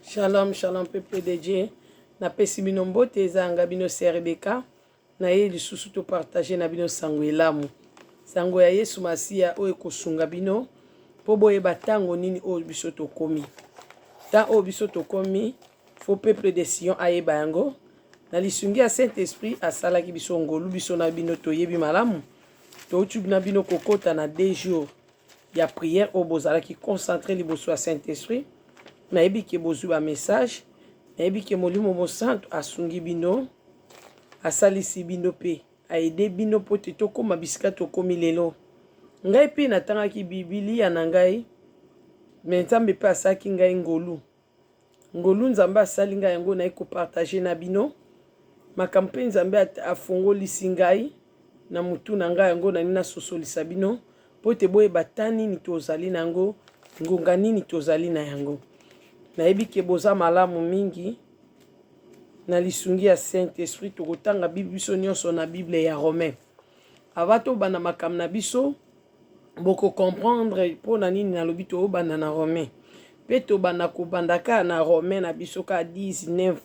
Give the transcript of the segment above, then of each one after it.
Shalom, shalom peuple de Dieu. Napesi bino mbote eza nga bino sœur Rebecca. Naye lisusu to partager na bino sango elamu. Sango ya Yesu Masiya oyo ekosunga bino mpo boyeba ntango nini oyo biso tokomi. Temps oyo biso tokomi, faut peuple de Sion ayeba yango. Na lisungi ya Saint-Esprit asalaki biso ngolu, biso na bino toyebi malamu. Touti na bino kokota na 2 jours ya prière oyo bozalaki concentré liboso ya Saint-Esprit. Nayebi ke bozwi ba message, nayebi ke Molimo Mosantu asungi bino, asalisi bino mpe aide bino mpo te tokóma bisika tokómi lelo. Ngai mpe natangaki Bibilia na ngai, me Nzambe mpe asalaki ngai ngolu. Ngolu Nzambe asali ngai yango, naye kopartage na bino makambo mpe Nzambe afongolisi ngai na mutu na ngai yango, nani nasosolisa bino mpo ete boyeba ta nini tozali na yango, ngonga nini tozali na yango. Nayebi ke boza malamu mingi. Na lisungi ya Saint Esprit tokotanga biso nyonso na Bible ya Romain. Avant tobanda makambo na biso, bokocomprendre mpo na nini nalobi tobanda na Romain. Mpe tobanda kobanda kaka na Romain na biso kaka 19.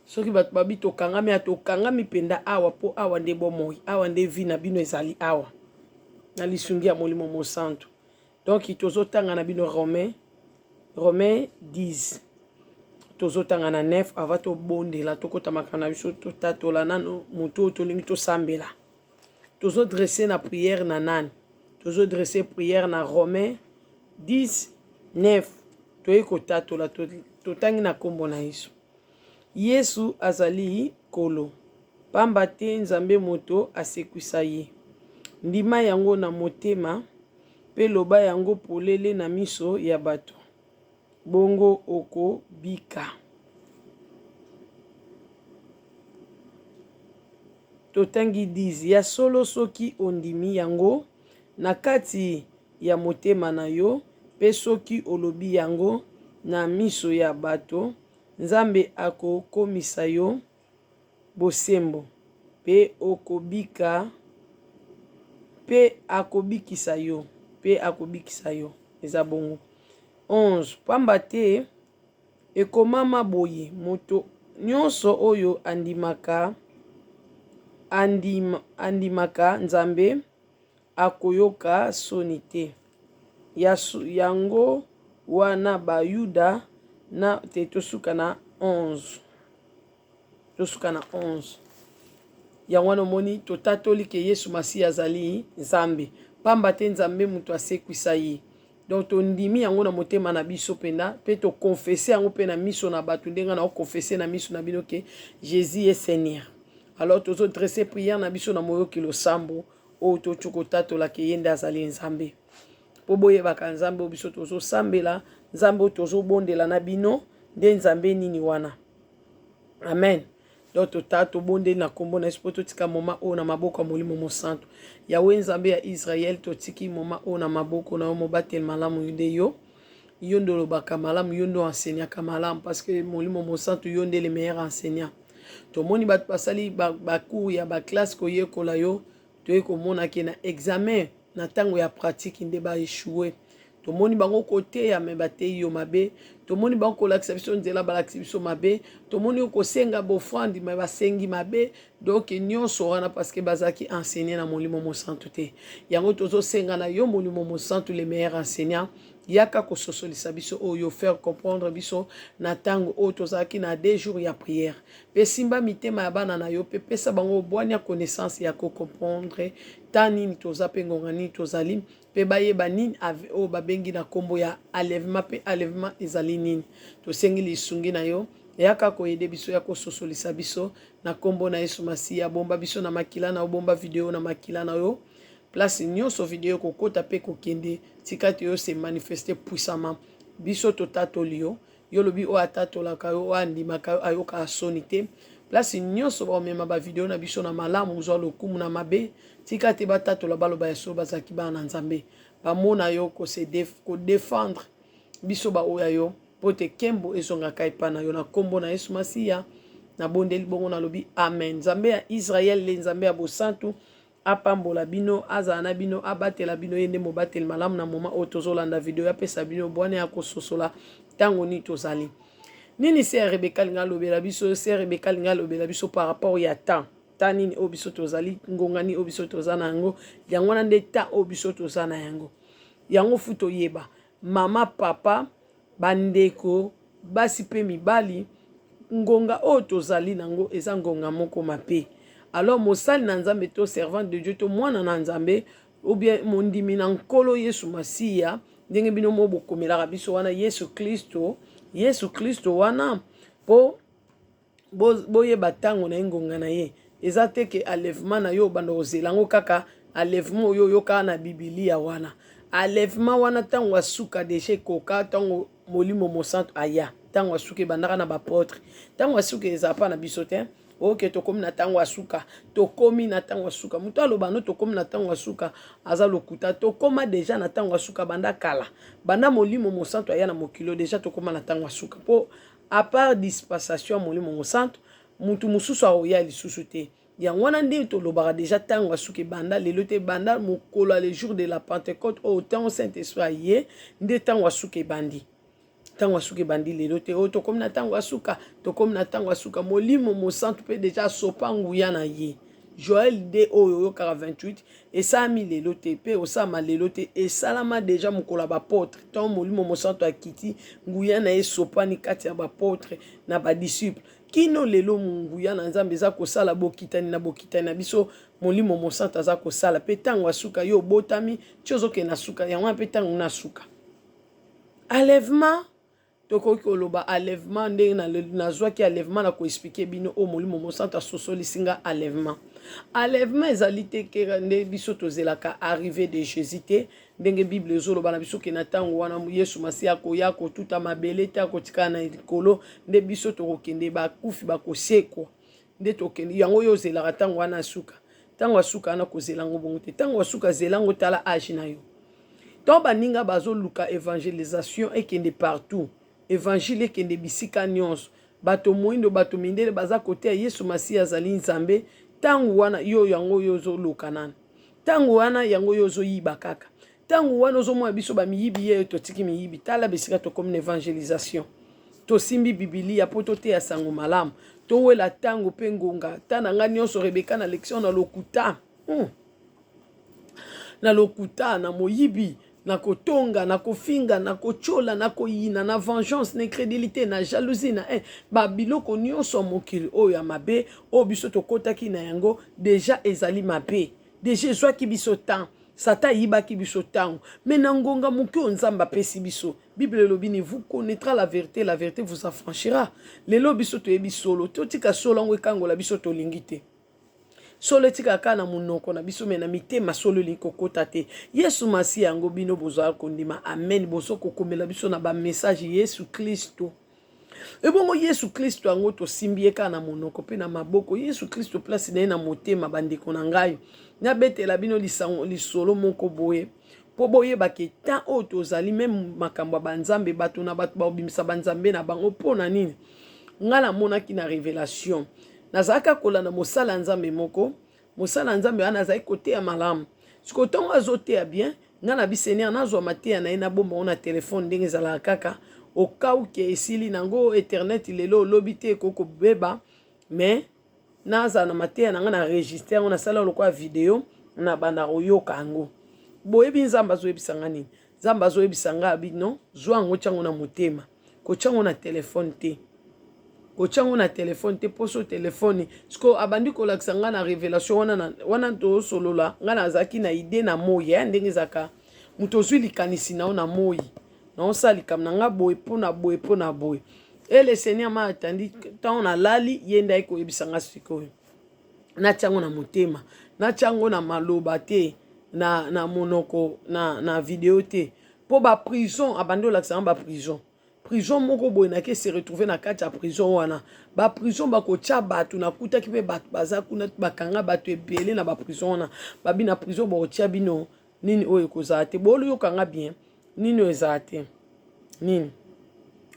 Soki bato babi tokangami, ya tokangami mpenza awa, mpo awa nde bomoi, awa nde vie na bino ezali awa, na lisungi ya Molimo Mosantu. Donc tozotanga na bino Romain, Romain 10, tozotanga na 9. Avant tobondela, tokota makambo na biso, totatola nano motu oyo tolingi tosambela. Tozodresse na prière na nani? Tozodresse prière na Romain 10 9. Toyei kotatola, totangi na nkombo na Yesu. Yesu azali Nkolo, pamba te Nzambe moto asekwisa ye. Ndima yango na motema mpe loba yango polele na miso ya bato, bongo okobika. Totangi 10. Ya solo, soki ondimi yango na kati ya motema na yo mpe soki olobi yango na miso ya bato, Nzambe akokomisa yo bosembo mpe okobika, mpe akobikisa yo, mpe akobikisa yo. Eza bongo. 11 pamba te ekomama boye: moto nyonso oyo andimaka Nzambe akoyoka soni te. Yango wana Bayuda na te. Tosuka na 11, tosuka na 11. Yango wana omoni totatoli ke Yesu Masiya azali Nzambe, pamba te Nzambe moto asekwisa ye. Donc tondimi yango na motema na biso mpenza mpe tokonfese yango mpe na miso na bato, ndenge na okonfese na miso na bino ke Jésus est Seigneur. Alors tozodresse prière na biso na moyoki losambo oyo toki kotatola ke ye nde azali Nzambe, mpo boyebaka Nzambe oyo biso tozosambela, Nzambe oyo tozobondela na bino nde Nzambe nini wana. Amen. Donc tota tobondeli na nkombo na Yesu mpo totika moma oyo na maboko ya Molimo Mosantu. Yawe Nzambe ya Israele, totiki moma oyo na maboko na yo, mobateli malamu nde yo. Yo nde olobaka malamu, yo nde oenseignaka malamu, parce que Molimo Mosantu, yo nde le meilleur enseignant. Tomoni bato basali bacours ya baclasse koyekola yo, toye komona ke na examen, na ntango ya pratique nde baéchoué. Tomoni bango koteya, me bateyi yo mabe. Tomoni bango kolakisa biso nzela, balakisi biso mabe. Tomoni yo kosenga baoffrande, me basengi mabe. Donc nyonso wana parce que bazalaki enseigné na Molimo Mosantu te. Yango tozosenga na yo, Molimo Mosantu, le meilleur enseignant, yaka kososolisa biso oyo, faire comprendre biso na ntango oyo tozalaki na 2 jours ya prière. Mpe simba mitema ya bana na yo mpe pesa bango bwania, connaissance ya kocomprendre ta nini toza mpe ngonga nini tozali, mpe bayeba nini oyo babengi na nkombo ya enlèvement, mpe enlèvement ezali nini. Tosengi lisungi na yo, yaka koaider biso, ya kososolisa biso na nkombo na Yesu Masiya. Bomba biso na makila na yo, bomba video na makila na yo. Place nyonso video ekokota mpe kokende, tika te yo se manifeste puissamment. Biso totatoli yo. Yo lobi oyo atatolaka yo, oyo andimaka yo, ayokaka soni te. Place nyonso baomema bavideo na biso na malamu, ozwa lokumu. Na mabe, tika te batatola, baloba ya solo bazalaki bana na Nzambe. Bamona yo kodéfendre biso baoyo yo, mpo te nkembo ezongaka epai na yo. Na nkombo na Yesu Masiya nabondeli bongo, nalobi amen. Nzambe ya Israele, le Nzambe ya bosantu, apambola bino, azala na bino, abatela bino. Ye nde mobateli malamu. Na moma oyo tozolanda video, apesa bino bwanya ya kososola ntango nini tozali. Nini sœur Rebecca alingi alobela biso? Sœur Rebecca alingi alobela biso par rapport ya temps. Temps nini oyo biso tozali, ngonga nini oyo biso toza na yango? Yango wana nde temps oyo biso toza na yango. Yango fu toyeba, mama, papa, bandeko, basi mpe mibali, ngonga oyo tozali nango eza ngonga moko mabe. Alors mosali na Nzambe to servante de Dieu to mwana na Nzambe ou bien mondimi na Nkolo Yesu Masiya, ndenge bino mo bokomelaka biso wana Yesu Klisto, Yesu Klisto wana, mpo boyeba ntango na ye, ngonga na ye. Eza te ke enlèvement na yo obanda kozela yango kaka enlèvement oyo oyokaka na Bibilia wana. Enlèvement wana, ntango asuka déjà ekoka, ntango Molimo Mosantu aya. Ntango asuka ebandaka na ba apôtre. Ntango asuka ezala mpa na biso te. Oke, tokomi na ntango ya suka, tokomi na ntango ya suka. Moto aloba no tokomi na ntango ya suka aza lokuta. Tokóma déjà na ntango ya suka banda kala, banda Molimo Mosantu aya na mokili. Déjà tokóma na ntango ya suka, mpo à part dispensation ya Molimo Mosantu, mutu mosusu akoya lisusu te. Yango wana nde tolobaka déjà ntango ya suka ebanda lelo te, ebanda mokolo ya le jour de la Pentecôte, oyo ntango Saint Esprit aye, nde ntango ya suka ebandi. Ntango ya suka ebandi lelo te. Oyo tokomi na ntango ya suka, tokomi na ntango ya suka. Molimo Mosantu mpe déjà asopa nguya na ye. Joel 2 oyo oyokaka 28 esalami lelo te, mpe osalama lelo te. Esalama déjà mokolo ya ba apôtre, ntango Molimo Mosantu akiti, nguya na ye esopani kati ya ba apôtre na ba disciple. Kino lelo nguya na Nzambe eza kosala bokitani na bokitani na biso. Molimo Mosantu aza kosala. Mpe ntango ya suka, yo obotami ti ozokende na suka, yango wana mpe ntango na suka. Enlèvement, tokoki koloba enlèvement ndenge nazwaki enlèvement na ko expliquer bino oyo Molimo Mosantu asosolisi nga. Enlèvement, enlèvement ezali te kera nde biso tozelaka arrivée de Jésus te, ndenge Bible ezoloba na biso ke na ntango wana Yesu Masiya akoya kotuta mabele te, akotikala na likolo, nde biso tokokende, bakufi bakosekwa, nde tokende. Yango oyo ozelaka ntango wana ya suka, ntango ya suka wana kozela yango bongo te. Ntango ya suka, zela yango, tala âge na yo. Ntango baninga bazoluka évangélisation ekende partout, évangile ekende bisika nyonso, bato moyindo, bato mindele baza koteya Yesu Masiya azali Nzambe, ntango wana yo yango oyo ozoluka nani? Ntango wana yango oyo ozoyiba kaka, ntango wana ozomona biso bamiyibi ye totiki miyibi. Tala bisika tokomi na évangélisation, tosimbi Bibilia mpo toteya sango malamu. Towela ntango mpe ngonga ta na ngai nyonso. Rebeka na lection na lokuta. Na lokuta, na moyibi, na kotonga, na kofinga, na kotyola, na koyina, na vengeance, na incrédulité, na jalousie, na babiloko nyonso ya mokili oyo ya mabe oyo biso tokɔtaki na yango déjà. Ezali mabe déjà, ezwaki biso temps. Satan ayibaki biso ntango. Mais na ngonga moke oyo Nzambe apesi biso, Bible elobi ni vous connaîtra la vérité, la vérité vous affranchira. Lelo biso toyebi solo, totika solo yango ekangola biso. Tolingi te solo etikaka kaka na monoko na biso, mais na mitema solo elingi kokota te. Yesu Masiya yango bino bozala kondima, amen. Bozo kokomela biso na ba message Yesu Kristo. Ebongo Yesu Kristo yango tosimbi ye kaka na monoko mpe na maboko. Yesu Kristo, place na ye na motema. Bandeko na ngai, nabetela bino lisolo moko boye mpo boyebaka temps oyo tozali. Même makambo ya banzambe, bato na bato babimisa banzambe na bango. Mpo na nini? Ngai namonaki na révélation, nazalaka kolanda mosala ya Nzambe moko. Mosala ya Nzambe wana azalaki koteya malamu. Sikoyo ntongo azoteya bien, ngai na biseigneur nazwa mateya na ye, nabomba ngo na telefone, ndenge ezalaka kaka okauke esili nango internet lelo olobi te ekoki kobeba, mais nazala na mateya na ngai na registre yango, nasala lokola video, na banda koyoka yango. Boyebi Nzambe azoyebisa nga nini? Nzambe azoyebisa nga abi non, zwa yango, tia yango na motema, kotia yango na telefone te, kotia yango na telefone te. Mposo telefone siko abandi kolakisa ngai na révélation wana. Wana tosolola, ngai nazalaki na idée na moi ya ndenge ezalaka moto ozwi likanisi na yo na moi, naosala likambo na ngai boye mpo na boye, mpo na boye. Et le Seigneur m'a atandi ntango nalali, ye nde ayi koyebisa nga sikoyo natia yango na motema, natia yango na maloba te, na monoko, na video te, mpo ba prison abandi olakisa nga ba prison. Prison moko boye, nake se retrouve na kati ya prison wana. Ba prison bakotia bato, nakutaki mpe bato baza kuna, bakanga bato ebele na ba prison wana. Babi na prison bakotia bino nini oyo ekozala te. Boyokanga bien, nini oyo ezala te, nini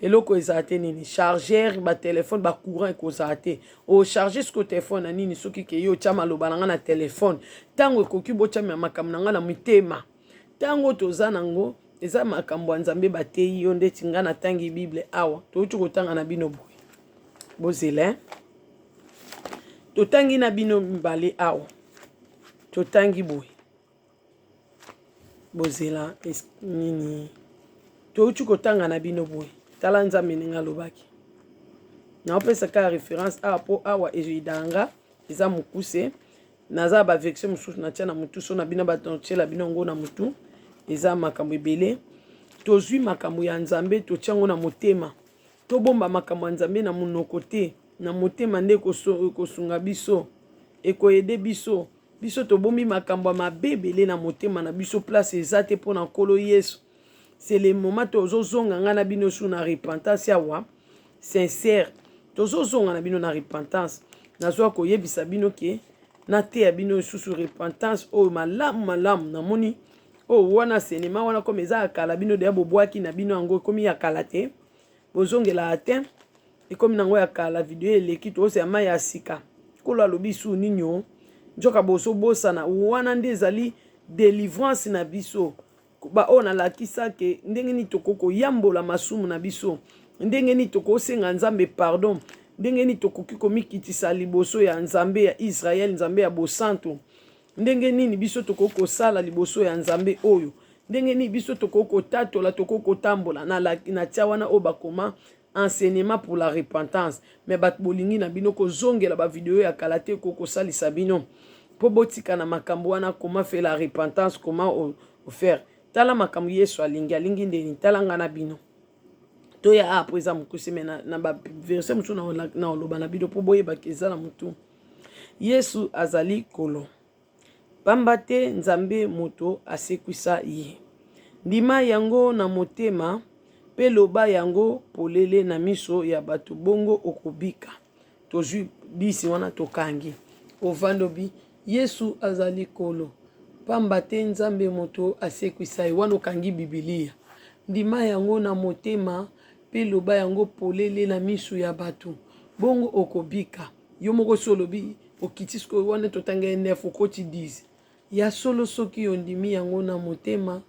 eloko ezala te, nini chargeur, ba téléphone, ba courant ekozala te. O charge sikoyo telefone na nini? Soki ke yo otya maloba na ngai na telefone, ntango ekoki botya makambo na ngai na mitema. Ntango toza nango, Eza makambo ya Nzambe bateyi yo ndeti nga natangi Bible awa. Touti kotanga na bino boye. Bozela eh? Totangi na bino mibale awa. Totangi boye. Bozela nini? Touti kotanga na bino boye. Tala Nzambe ndenge alobaki. Naopesa kaka reference awa mpo awa ezoyidanga eza mokuse. Naza ba version mosusu natia na mutu so na bino bato natiela bino yango na mutu eza makambo ebele. Tozwi makambo ya Nzambe totia yango na motema. Tobomba makambo ya Nzambe na monoko te, na motema nde ekosunga biso, ekoyede biso. Biso tobombi makambo ya mabe ebele na motema na biso, place eza te mpo na Nkolo Yesu. C'est le moment tozozonga ngai na bino su na repentance awa sincère, tozozonga na bino na repentance. Nazwa koyebisa bino ke nateya bino lisusu repentance oyo malamu malamu. Namoni oyo wana sinema wana comme eza ya kala, bino deya bobwaki na bino yango ekomi ya kala te, bozongelaka te, ekomi nango ya kala, video eleki, tozela mai ya sika. Nkolo alobi su nini o nzoka bozobosana wana nde ezali delivrance na biso. Baoyo nalakisa ke ndenge nini tokoki koyambola masumu na biso, ndenge nini tokosenga Nzambe pardon, ndenge nini tokoki komikitisa liboso ya Nzambe ya Israël, Nzambe ya bosantu, ndenge nini biso tokoki kosala liboso ya Nzambe oyo, ndenge nini biso tokoki kotatola, tokoki kotambola. Natia wana oyo bakoma enseignement pour la repentance. Mais bato bolingi na bino kozongela ba video ya kala te, kokosalisa bino mpo botika na makambo wana. Comment faire la repentance, comment faire? Tala makambo Yesu alingi, alingi ndeni. Tala nga na bino toya awa mpo eza mokuse, me na baverse mosusu na oloba na bino mpo boyebaka eza na motu. Yesu azali kolo pamba te Nzambe moto asekwisa ye. Ndima yango na motema mpe loba yango polele na miso ya bato, bongo okobika. Tozwi bisi wana tokangi. Ovandi obi Yesu azali kolo pamba te Nzambe moto asekwisa ye. Wana okangi Bibilia. Ndima yango na motema mpe loba yango polele na miso ya bato, bongo okobika. Yo moko si olobi okiti sikoyo wana totanga ye 9 okoti 10. Ya solo soki ondimi yango na motema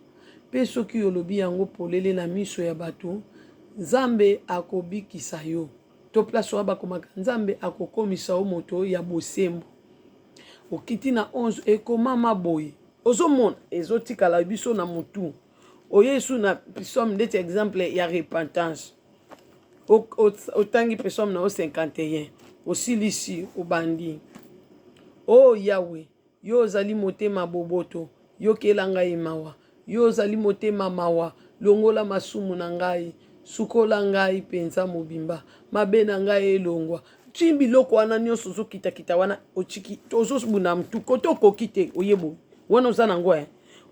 mpe soki olobi yango polele na miso ya bato, Nzambe akobikisa yo. To place wana bakomaka Nzambe akokomisa yo moto ya bosembo. Okiti na 11 ekomama boye. Ozomona ezotikala biso na mutu. Oye su na psaume ndeti exemple ya repentance. Otangi psaume na yo 51 osilisi obandi. O Yahweh, yo ozali motema boboto, yokela ngai mawa. Yo ozali motema mawa, longola masumu na ngai, sukola ngai mpenza mobimba, mabe na ngai elongwa. Ti biloko wana nyonso ozokitakita wana otiki, ozobunda motu kote okoki te, oyebo wana oza nango eh.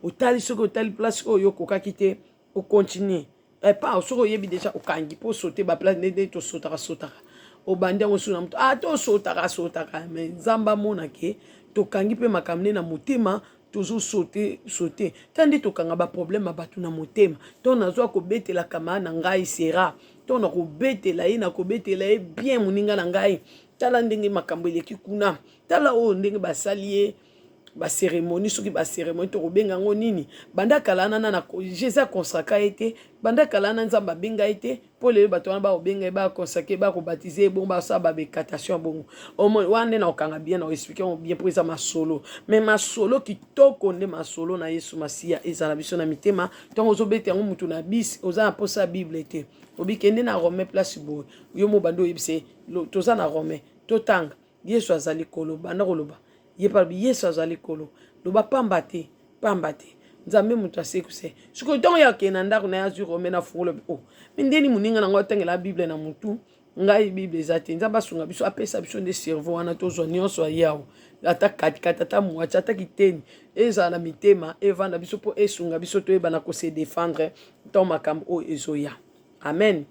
Otali soki otali place oyo okokaki te, okontinue epa soki oyebi deja okangi mpo osote baplace ndenge tosotaka sotaka, obandi yango su na moto ata osotaka sotaka, me Nzambe amona ke tokangi mpe makambo nde na motema tozosote sote ta nde tokanga baproblème ya bato na motema. To nazwa kobetela camarade na ngai sera, to nakobetela ye, nakobetela ye bien moninga na ngai, tala ndenge makambo eleki kuna, tala oyo ndenge basali ye baceremonie, soki baceremonie tokobenga yango nini. Banda kala wana na Jésus akonsaka ye te, banda kala wana Nzambe abenga ye te, mpo lelo bato wana bakobenga ye, bakonsake, bakobatize ye bongo, basala babekatation ya bongo. Omoni wana nde nakokanga bien, nakoexplike yango bien mpo eza masolo, me masolo kitoko nde masolo na Yesu Masiya ezala biso na mitema. Ntango ozobeta yango motu na bisi, oza na mposa ya Bible te, obikende na Romain place boye, yo mobandi oyebisa ye toza na Romain, totanga Yesu azali kolo, banda koloba ye mpe alobi Yesu azali kolo, loba pamba te, pamba te Nzambe moto asekwisa ye. Sikoyo ntango ye akende na ndako na ye azwi Romain na fungola, oh me ndeni moninga na ngai atangela Bible na motu, ngai Bible eza te. Nzambe asunga biso, apesa biso nde cerveau wana tozwa nyonso ya yawo, ata katikati, ata moitié, ata kiteni, ezala na mitema, evanda biso mpo esunga biso toyeba na kose défendre ntango makambo oyo ezoya. Amen.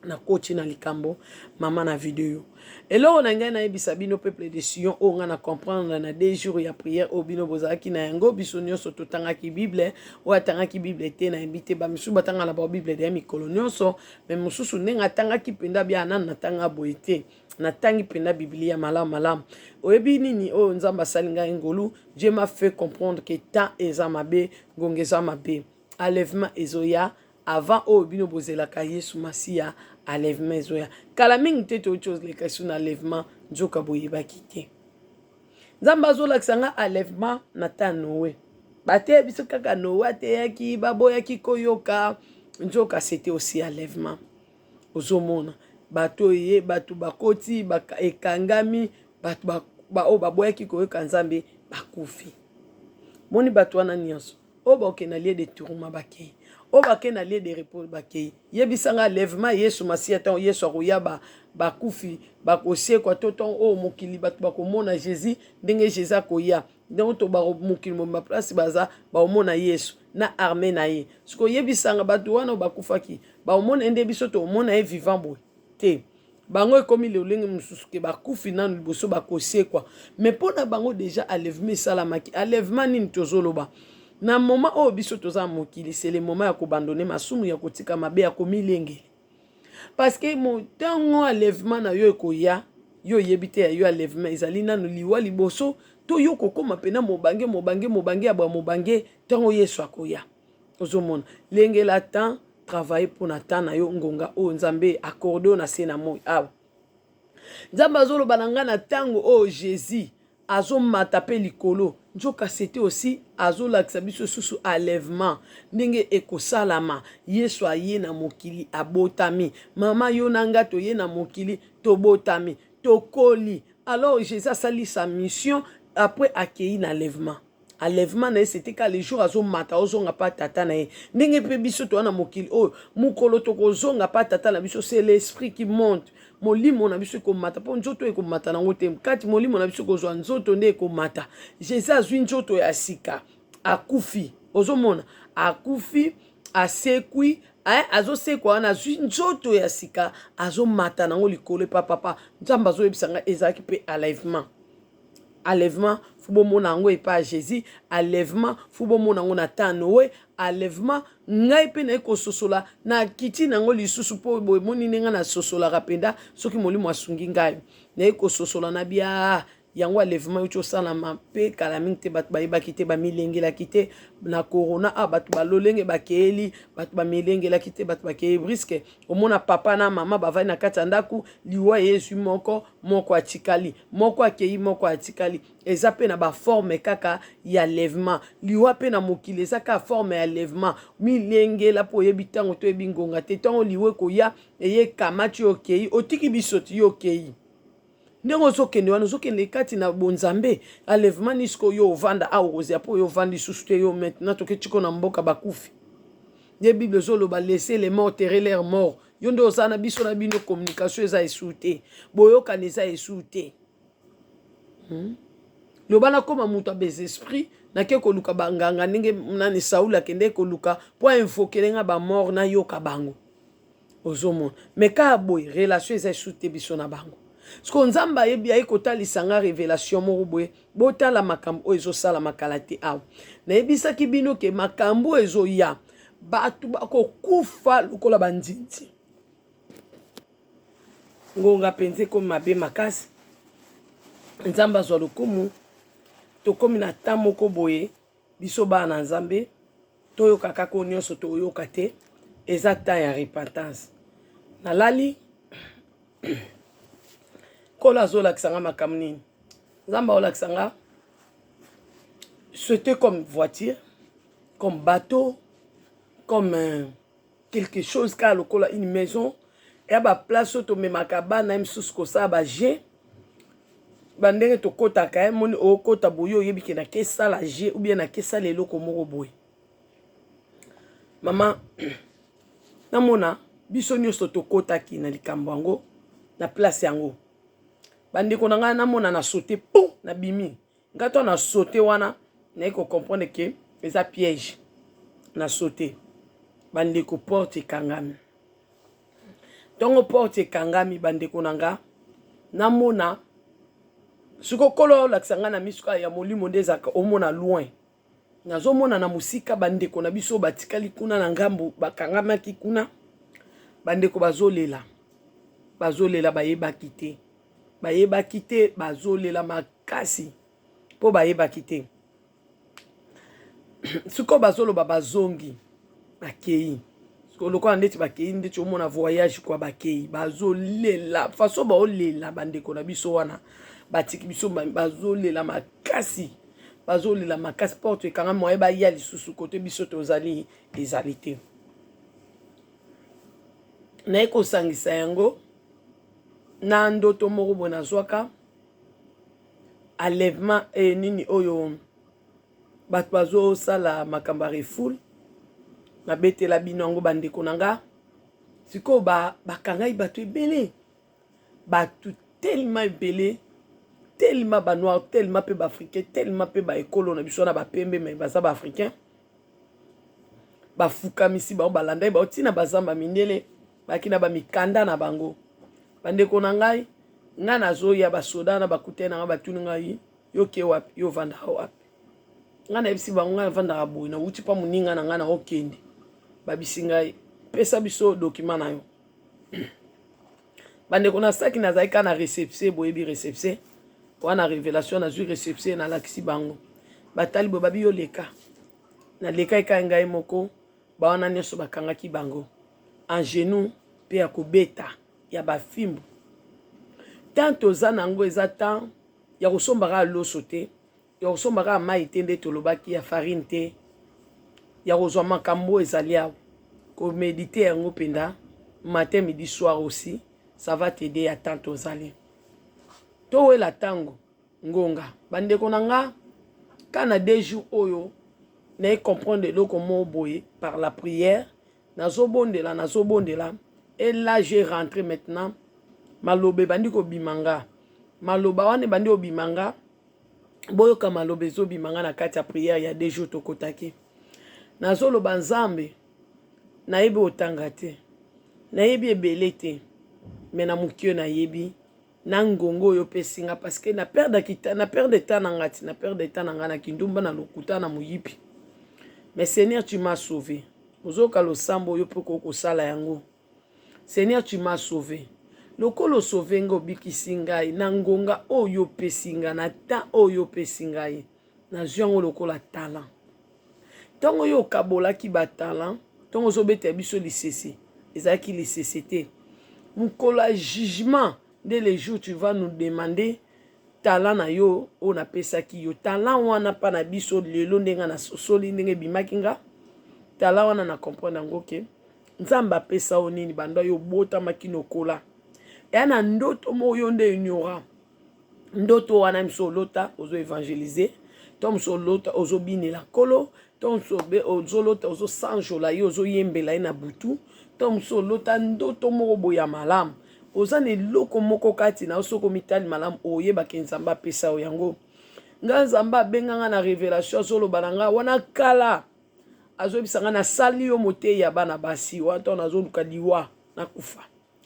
Nakoti na likambo mama na video. Eloko na ngai nayebisa bino peuple de Sion, oyo ngai na comprendre na 2 jours ya prière oyo bino bozalaki na yango, biso nyonso totangaki Bible. Oyo atangaki Bible te nayebi te, bamisusu batanga na bao Bible deya mikolo nyonso, me mosusu ndenge atangaki mpenza bia nanu natanga boye te, natangi mpenza Biblia malamu malamu. Oyebi nini oyo Nzambe asali ngai ngolu, Dieu m'a fait comprendre que temps eza mabe, ngonga eza mabe. Enlèvement ezoya avant oyo bino bozelaka Yesu Masiya. Enlèvement ezoya kala mingi te. Toyoti oleka esu na enlèvement, nzoka boyebaki te. Nzambe azolakisa nga enlèvement na ta Noe. Bateya biso kaka Noe ateyaki, baboyaki koyoka, nzoka c'était aussi enlèvement. Ozomona bato ye, bato bakoti, ekangami, bato oyo baboyaki koyoka Nzambe bakufi. Moni bato wana nyonso oyo bakokende na lieu de tourment, bakei. Oyo bakei na lieu de repos, bakei. Yebisanga, enlèvement Yesu Masiya, ntango Yesu akoya, bakufi bakosekwa, to ntango oyo mokili bato bakomona Jésus, ndenge Jésus akoya, ndenge to mokili mobimba place baza baomona Yesu na armée na ye. Soki oyebisanga, bato wana oyo bakufaki baomona ye nde biso toomona ye vivant boye te. Bango ekomi lolenge mosusu ke bakufi nanu liboso, bakosekwa. Mais mpo na bango déjà enlèvement esalamaki. Enlèvement nini tozoloba na moment oyo biso toza mokili? C'est le moment ya koabandonner masumu, ya kotika mabe, ya komilengele, parce que ntango enlèvement na yo ekoya, yo oyebi te ya yo enlèvement ezali nanu liwa liboso to yo kokóma mpena mobange, mobange, mobange ya bwa mobange. Ntango Yesu akoya, ozomona, lengela temps, travaille mpona temps na yo, ngonga oyo Nzambe accorde oyo na se na moi awa. Nzambe azoloba na ngai na ntango oyo Jésus azomata mpe likolo, nzoka c'était aussi azolakisa biso susu enlèvement ndenge ekosalama. Yesu aye na mokili, abotami. Mama, yo na nga toye na mokili, tobotami, tokoli. Alors Jésus asali sa mission, après akei na enlèvement. Enlèvement na ye, c'était ka le jour azomata, ozonga mpa tata na ye. Ndenge mpe biso toza na mokili oyo, mokolo tokozonga mpa tata na biso, c'est l'esprit qui monte. Molimo na biso ekomata, mpo nzoto ekomata nango te. Kati molimo na biso ekozwa nzoto nde ekomata. Jésus azwi nzoto ya sika, akufi, ozomona, akufi, asekwi, azosekwa wana, azwi nzoto ya sika, azomata nango likolo epa papa Nzambe. Azoyebisa ngai ezalaki mpe enlèvement. Enlèvement faut bomona yango epai ya Jésus. Enlèvement faut bomona yango na temps Noé. Enlèvement, ngai mpe naye kososola na kiti nango lisusu, mpo bomoni ndenge nasosolaka mpenza. Soki molimo asungi ngai, naye kososola na bia yango. Enlèvement euti osalama mpe kala mingi te. Bato bayebaki te, bamilengelaki te na corona. A bato balolenge bakeyeli, bato bamilengelaki te, bato bakei brusque. Omona papa na mama bavandi na kati ya ndako, liwa ezwi moko, moko atikali, moko akei, moko atikali. Eza mpe na baforme kaka ya enlèvement. Liwa mpe na mokili eza kaka forme ya enlèvement. Milengela, mpo oyebi ntango, toyebi ngonga te. Ntango liwa ekoya, eye kamati, okei, otiki biso ti yo okei. Ndenge ozokende wana, ozokende kati na bonzambe. Enlèvement ni sikoyo yo ovanda awa, okozela mpo oyo ovandi lisusu te. Yo maintenant toke tiko na mboka bakufi. Nde Bible ezoloba: "Laissez les morts enterrer leurs morts." Yo nde oza na biso na bino, communication eza esu te, boyokani eza esu te, Loba nakóma moto ya bes esprit, nake koluka banganga ndenge nani Saul akende koluka mpo ainvoquer nga bamort, nayoka bango. Ozomona, mais kaka boye relation eza esu te biso na bango. Siko Nzambe ayebi, aye kotalisa nga révélation moko boye. Botala makambo oyo ezosalama kala te awa. Nayebisaki bino ke makambo oyo ezoya, bato bakokufa lokola banzinzi. Ngonga mpenza ekomi mabe makasi. Nzambe azwa lokumu. Tokómi na temps moko boye, biso bana na Nzambe toyoka kaka oyo nyonso toyoka te. Eza temps ya repentance. Nalali, Nkolo azolakisa nga makambo nini. Nzambe aolakisa nga, c'était comme voiture, comme bateau, comme quelque chose kaka lokola une maison ya baplace oyo tomemaka bana ye misusu kosala bajeux. Bandenge tokɔtaka ye, moni okɔta boye, oyebi ke nakesala jeu ou bien nakesala eloko moko boye. Mama, namona biso nyonso tokɔtaki na likambo yango, na place yango. Bandeko na ngai, namona na saute pum, nabimi. Ngai to na saute wana, naye kocomprendre ke eza piège. Na saute, bandeko, porte ekangami. Ntongo porte ekangami, bandeko na nga, namona sikoyo Nkolo olakisa ngai na miso kaka ya molimo nde ezalaka omona loin. Nazomona na mosika bandeko na biso batikali kuna na ngambo, bakangamaki kuna. Bandeko bazolela, bazolela, bayebaki te, bayebaki te, bazolela makasi mpo bayebaki te. Sikoyo bazoloba bazongi. Bakei lokola ndeti bakei ndeti omona voyage kwa, bakei bazolela façon baolela. Bandeko na biso wana batiki biso, bazolela makasi, bazolela makasi. Porte ekanga, moye baya lisusu kote biso tozali ezali te. Naye kosangisa yango na ndoto moko boye nazwaka, enlèvement nini oyo bato bazosala makambo ya refoulé. Nabetela bino yango, bandeko na nga. Sikoyo bakangai bato ebele, bato tellement ebele, tellement banoir, tellement mpe baafricain, tellement mpe baekolo na biso wana bapembe, me baza baafricain. Bafukamisi bango, balandaki bango ntina bazamba. Mindele baki na bamikanda na bango. Bandeko na ngai, ngai nazoya, basoda na bakutani na ngai, batuni ngai: "Yo ke wapi? Yo ovandaka wapi?" Ngai nayebisi bango: "Ngai navandaka boye, nawuti mpa moninga na ngai, na okende." Babisi ngai: "Pesa biso document na yo." Bandeko, nasaki nazalaki kaka na récépissé. Boyebi récépissé wana, révélation. Nazwi récépissé, nalakisi bango, batali boye, babi: "Yo leka." Naleka ekai ngai moko. Bawana nyonso bakangaki bango en genou mpe ya kobeta ya bafimbu. Tant toza nango eza temps ya kosomba kaka loso te, ya kosomba kaka mai te, nde tolobaki ya farine te, ya kozwa makambo ezali awa, koméditer yango mpenza matin, midi, soir aussi, ça va t'aider. Ya temps tozali, towela ntango ngonga. Bandeko na nga, ka na 2 jours oyo naye comprendre eloko moko boye par la prière. Nazobondela, nazobondela, et là j'ai rentré maintenant, maloba ebandi kobima nga. Maloba wana ebandi kobima nga. Boyoka maloba ezobima nga na kati ya prière ya 2 jours tokotaki. Nazoloba: "Nzambe, nayebi otanga te, nayebi ebele te, me na moki oyo nayebi na ngongo oyo opesi nga, parce que na perdre temps na nga ti na perdre temps na nga na kindumba, na lokuta, na moyibi, mais Seigneur, tu m'as sauvé." Ozoyoka losambo oyo mpe kosala yango. "Seigneur, tu m'as sauvé. Lokola osauver ngai, obikisi ngai na ngonga oyo opesi ngai, na temps oyo opesi ngai, nazwi yango lokola talent. Ntango oyo okabolaki batalent, ntango ozobetela biso lisese, ezalaki lisese te. Mokolo ya jugement nde le jour tu vas nous demander talent na yo oyo napesaki yo." Talent wana mpa na biso lelo, ndenge nasosoli, ndenge ebimaki nga talent wana, na comprendre yango ke Nzambe apesa yo nini banda yo obotamaki nokola. Eya na ndoto moko yo nde ignora ndoto wana. Miso olota ozoévangéliser to mosu olota ozobinela Nkolo, to mosu ozolota ozosanjola ye, ozoyembela ye na butu, to mosu olota ndoto moko boye ya malamu. Oza na eloko moko kati na yo, soki omitali malamu, oyebaka Nzambe apesa yo yango. Nga Nzambe abenganga na révélation, azoloba na nga wana kala, azoyebisa nga: "Nasali yo motei ya bana basi." Wana ntango nazoluka liwa, nakufa,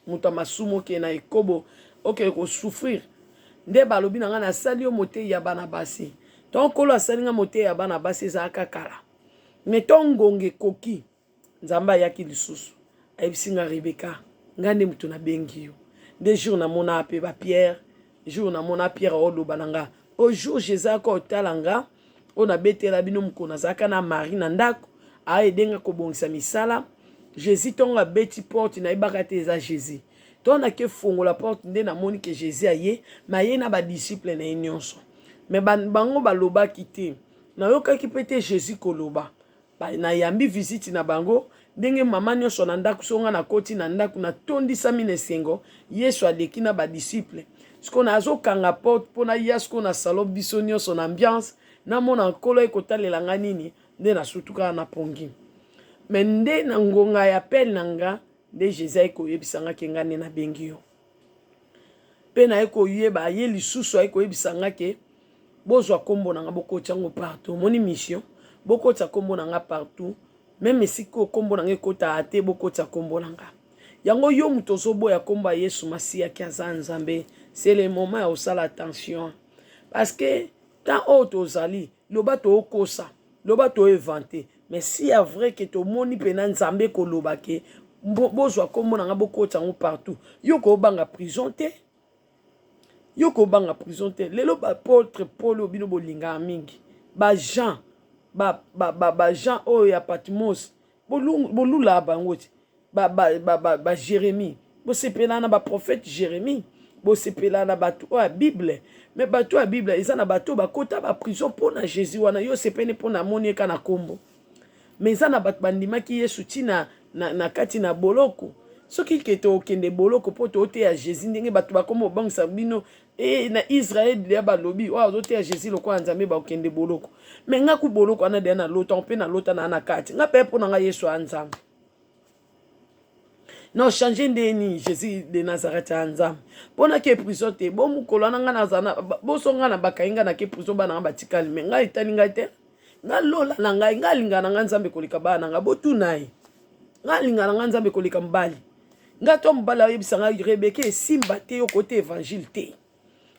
moto ya masumu, okende na ekobo, okende kosouffrir, nde balobi na nga: "Nasali yo motei ya bana basi." Ntongo Nkolo asali nga motei ya bana basi, ezalaka kala, me to ngonga ekoki, Nzambe ayaki lisusu, ayebisi nga: "Rebeka, nga nde moto nabengi yo." Nde jour namona mpe bapierre, jour namona Pierre aoloba na nga, au jour Jésus aka otala nga, oyo nabetela bino mokolo nazalaka na Marie na ndako, aaider nga kobongisa misala. Jésus ntongo abeti porte, nayebaka te eza Jésus. Ntongo nake fongola porte, nde namoni ke Jésus aye, me aye na badisciple na ye nyonso, me bango balobaki te, nayokaki mpe te Jésus koloba. Nayambi visite na bango ndenge mama nyonso na ndako. So nga nakoti na ndako, natondisami na esengo. Yesu aleki na badisciple. Sikoyo nazokanga porte mpo naya sikoyo na salon, biso nyonso na ambiance, namona Nkolo ekotalela nga nini. Nde nasutuka na pongi. Me nde na ngonga ya appel na nga, nde Jésus aye koyebisa nga ke nga nde nabengi yo. Mpe naye koyeba, aye lisusu, aye koyebisa nga ke bozwa nkombo na nga, bokotya yango partout. Omoni mission, bokotya nkombo na nga partout, même esika oyo nkombo na nga ekotaka te, bokotya nkombo na nga yango. Yo moto ozoboya nkombo ya Yesu Masiyaki aza Nzambe, c'est le moment ya kosala attention, parce que temps oyo tozali, loba tookosa, loba toinventer, mais si ya vrai ke tomoni mpena Nzambe koloba ke bozwa nkombo na nga, bokotya yango partout, yo kobanga prison te, yo kobanga prison te. Lelo baapôtre Paul oyo bino bolingaka mingi, bajean, bajean oyo ya Patmos. Bolula bango ti ba, ba, ba, ba, ba Jérémie, bosepela na baprophète Jérémie, bosepela na bato oyo ya Bible. Mais bato ya Bible, eza na bato oyo bakota baprison mpo na Jésus. Wana yo osepeli mpo na moni eka na nkombo, mais eza na bato bandimaki Yesu ntina na kati na boloko. Soki ke tokende boloko mpo tooteya Jésus, ndenge bato bakoma obangisa bino e na Israel deya, balobi oyo azoteya Jésus lokola Nzambe, bakokende boloko. Mais nga ku boloko wana deya nalota mpe nalota na kati nga mpe mpo na ngai Yesu ya Nzambe na ochange nde nini? Jésus de Nazareth ya Nzambe. Mpo nake prison te, bo mokolo wana ngai naza boso, ngai na bakangi ngai, nake prison, bana nga batikali. Mais ngai etali ngai te, ngai lola na ngai, ngai alingaka na ngai Nzambe koleka bana na ngai. Botuna ye, ngai alingaka na ngai Nzambe koleka mobali ngai. To mobali ayebisa ngai: "Rebeka, esimba te, yo kote évangile te,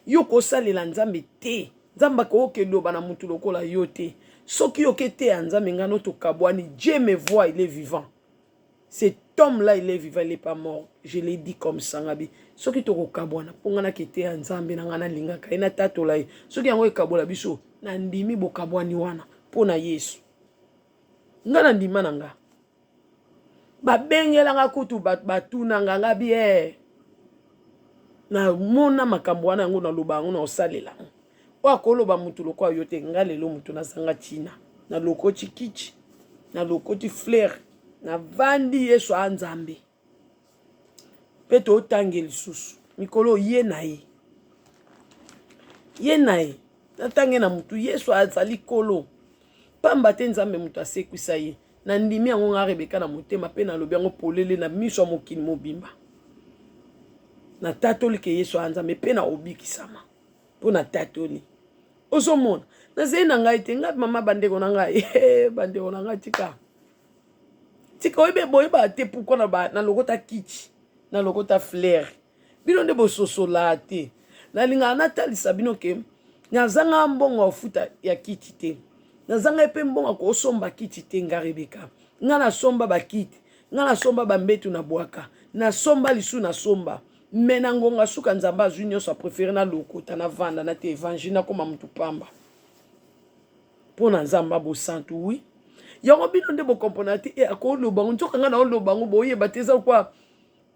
yo kosalela Nzambe te, Nzambe akokende oba na mutu lokola yo te. Soki yoke te ya Nzambe, ngai no tokabwani." Dieu me voit, il est vivant, cet homme là, il est vivant, il est pas mort. Je l'ai dit comme ça. Ngabi soki tokokabwana mpo ngai nake ya Nzambe na ngai, nalingaka ye, natatola ye. Soki yango ekabola biso, nandimi bokabwani wana mpo na Yesu. Ngai nandima na nga. Babengelanga kutu, batunanga nga bie, namona makambo wana, yango naloba yango, na osalela oyo akoloba mutu lokola yo te. Nga lelo mutu nazanga ntina, nalokoti kiti, nalokoti fleur, navandi. Yesu a Nzambe mpe totange lisusu mikolo ye na ye, ye na ye natange na mutu. Yesu azali kolo, pamba te Nzambe moto asekwisa ye. Nandimi yango nga Rebeka na motema, mpe nalobi yango polele na miso ya mokili mobimba. Natatoli ke Yesu aya Nzambe mpe na obikisama mpo natatoli. Ozomona, nazali na ngai te, ngai mama, bandeko na ngai, bandeko na ngai, tika, tika. Oyebi, boyeba te pourquoi nalokota kiti, nalokota fleur. Bino nde bososola te. Nalingaka natalisa bino ke nazanga mbongo ya kofuta ya kiti te, nazanga mpe mbongo ya kosomba kiti te. Nga Rebeka, nga nasomba bakiti, nga nasomba bambetu na bwaka, nasomba lisu, nasomba. Mais na ngonga suka, Nzambe azwi nyonso, apréféré nalokota, navanda na te évangile, nakóma motu pamba mpo na Nzambe abosantu. Wi, yango bino nde bokomprendre te. E akoloba ngo, nzoka ngai naoloba ngo, boyeba te. Eza kwa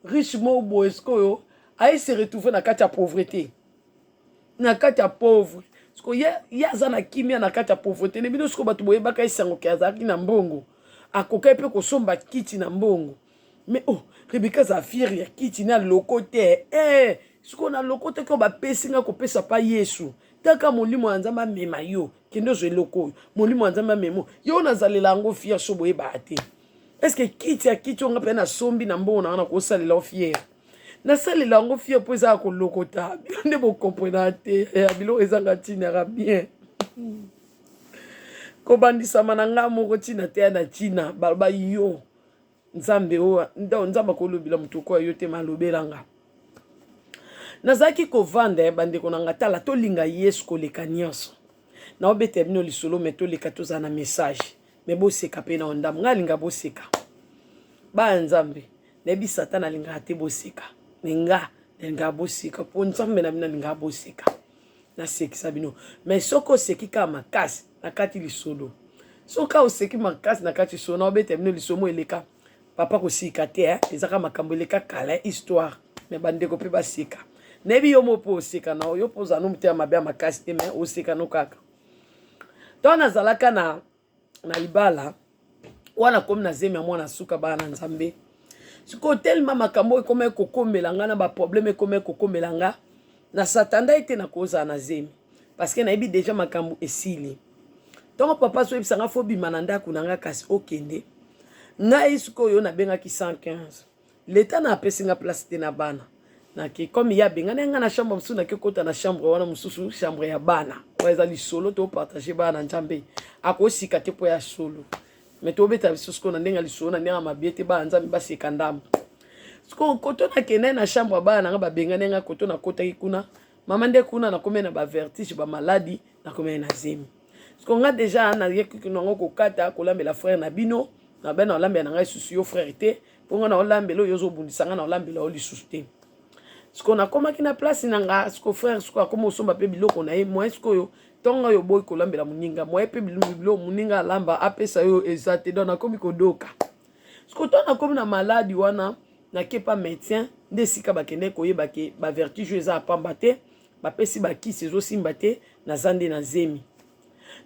riche moko boye, sikoyo aye se retrouve na kati ya pauvreté, na kati ya pauvre. Sikoyo ye aza na kimia na kati ya pauvreté. Ne bino sikoyo bato boyebaka esango ke azalaki na mbongo, akokaki mpe kosomba kiti na mbongo. Mais oh, Rebeka aza fière ya kiti na loko te. Eh, sikoyo na loko te, ko bapesi nga kopesa pa Yesu. Taka molimo ya Nzambe amema yo, kende ozwa eloko oyo molimo ya Nzambe amema yo. Nazalela yango fière. So boyebaka te, est-ce kiti ya kiti oyo nga mpe nasombi na mbongo na nga, nakosalela yo fière? Nasalela yango fière mpo eza ya kolokota. Bino nde bokomprena te ya biloko ezanga ntina yaka bien kobandisama na nga moko ntina te ya na ntina. Baloba yo Nzambe oyo, Nzambe akolobela moto okoya yo te, malobelanga. Nazalaki kovanda ya bandeko na nga. Tala, tolinga Yesu koleka nyonso. Naobetela bino lisolo, mais toleka, tozala na message. Mais boseka mpe na ndambo. Ngai alinga boseka, baya Nzambe. Nayebi Satan alingaka te boseka, mais nga nalingaka boseka mpo Nzambe na bino alingaka boseka. Nasekisa bino, mais soki oseki kaka makasi na kati lisolo, soki oseki makasi na kati lisolo, naobetela bino lisolo mo eleka. Papa kosika te, eh? Ezaka makambo eleka kala, histoire. Mais bandeko mpe baseka. Nayebi yo mo mpo oseka na yo, mpo ozala no motema mabe ya makasi te, mais oseka no kaka. Ntango nazalaka na libala wana, komi na zemi ya mwana suka, bana na Nzambe. Sikoyo telema makambo oyo ekoma ekokomela nga na baproblème, ekoma ekokomela nga na satanda ete nakozala na zemi, parce que nayebi déjà makambo esili. Ntongo papa azoyebisa nga fo bima na ndako na nga, kasi okende ngai sikoyo nabengaki 115. Leta na apesi nga place te na bana. Nake comme ye abengani nga na chambre mosusu, nake kota na chambre wana mosusu, chambre ya bana. Oyo eza lisolo topartage, bana na Nzambe. Akosika te mpo ya solo, mais tobeta biso sikoyo na ndenge ya lisolo, na ndenge ya mabe te. Bana Nzambe baseka ndambo. Sikoyo koto nakende na chambre ya bana nanga, babengani nga. Koto nakotaki kuna, mama, nde kuna nakomi na bavertige, bamaladi, nakomi na zemi. Sikoyo nga déjà nayeki nango kokata kolambela frère na bino. Na bena olambela na ngai susu yo frère te, mpo nga na olambela oyo ozobundisa nga, na olambela oyo lisusu te. Sikoyo nakomaki na place na nga. Sikoyo frère sikoyo akoma osomba mpe biloko na ye moyen. Sikoyo ntongo oyo oboyi kolambela moninga moyen, mpe biloko moninga alamba apesa yo eza te. Donc nakomi kodoka. Sikoyo ntango nakomi na maladi wana, nake pa médecin, nde esika bakende koyeba ke bavertige oyo eza ya pamba te. Bapesi bakisi, ezosimba te, naza nde na zemi.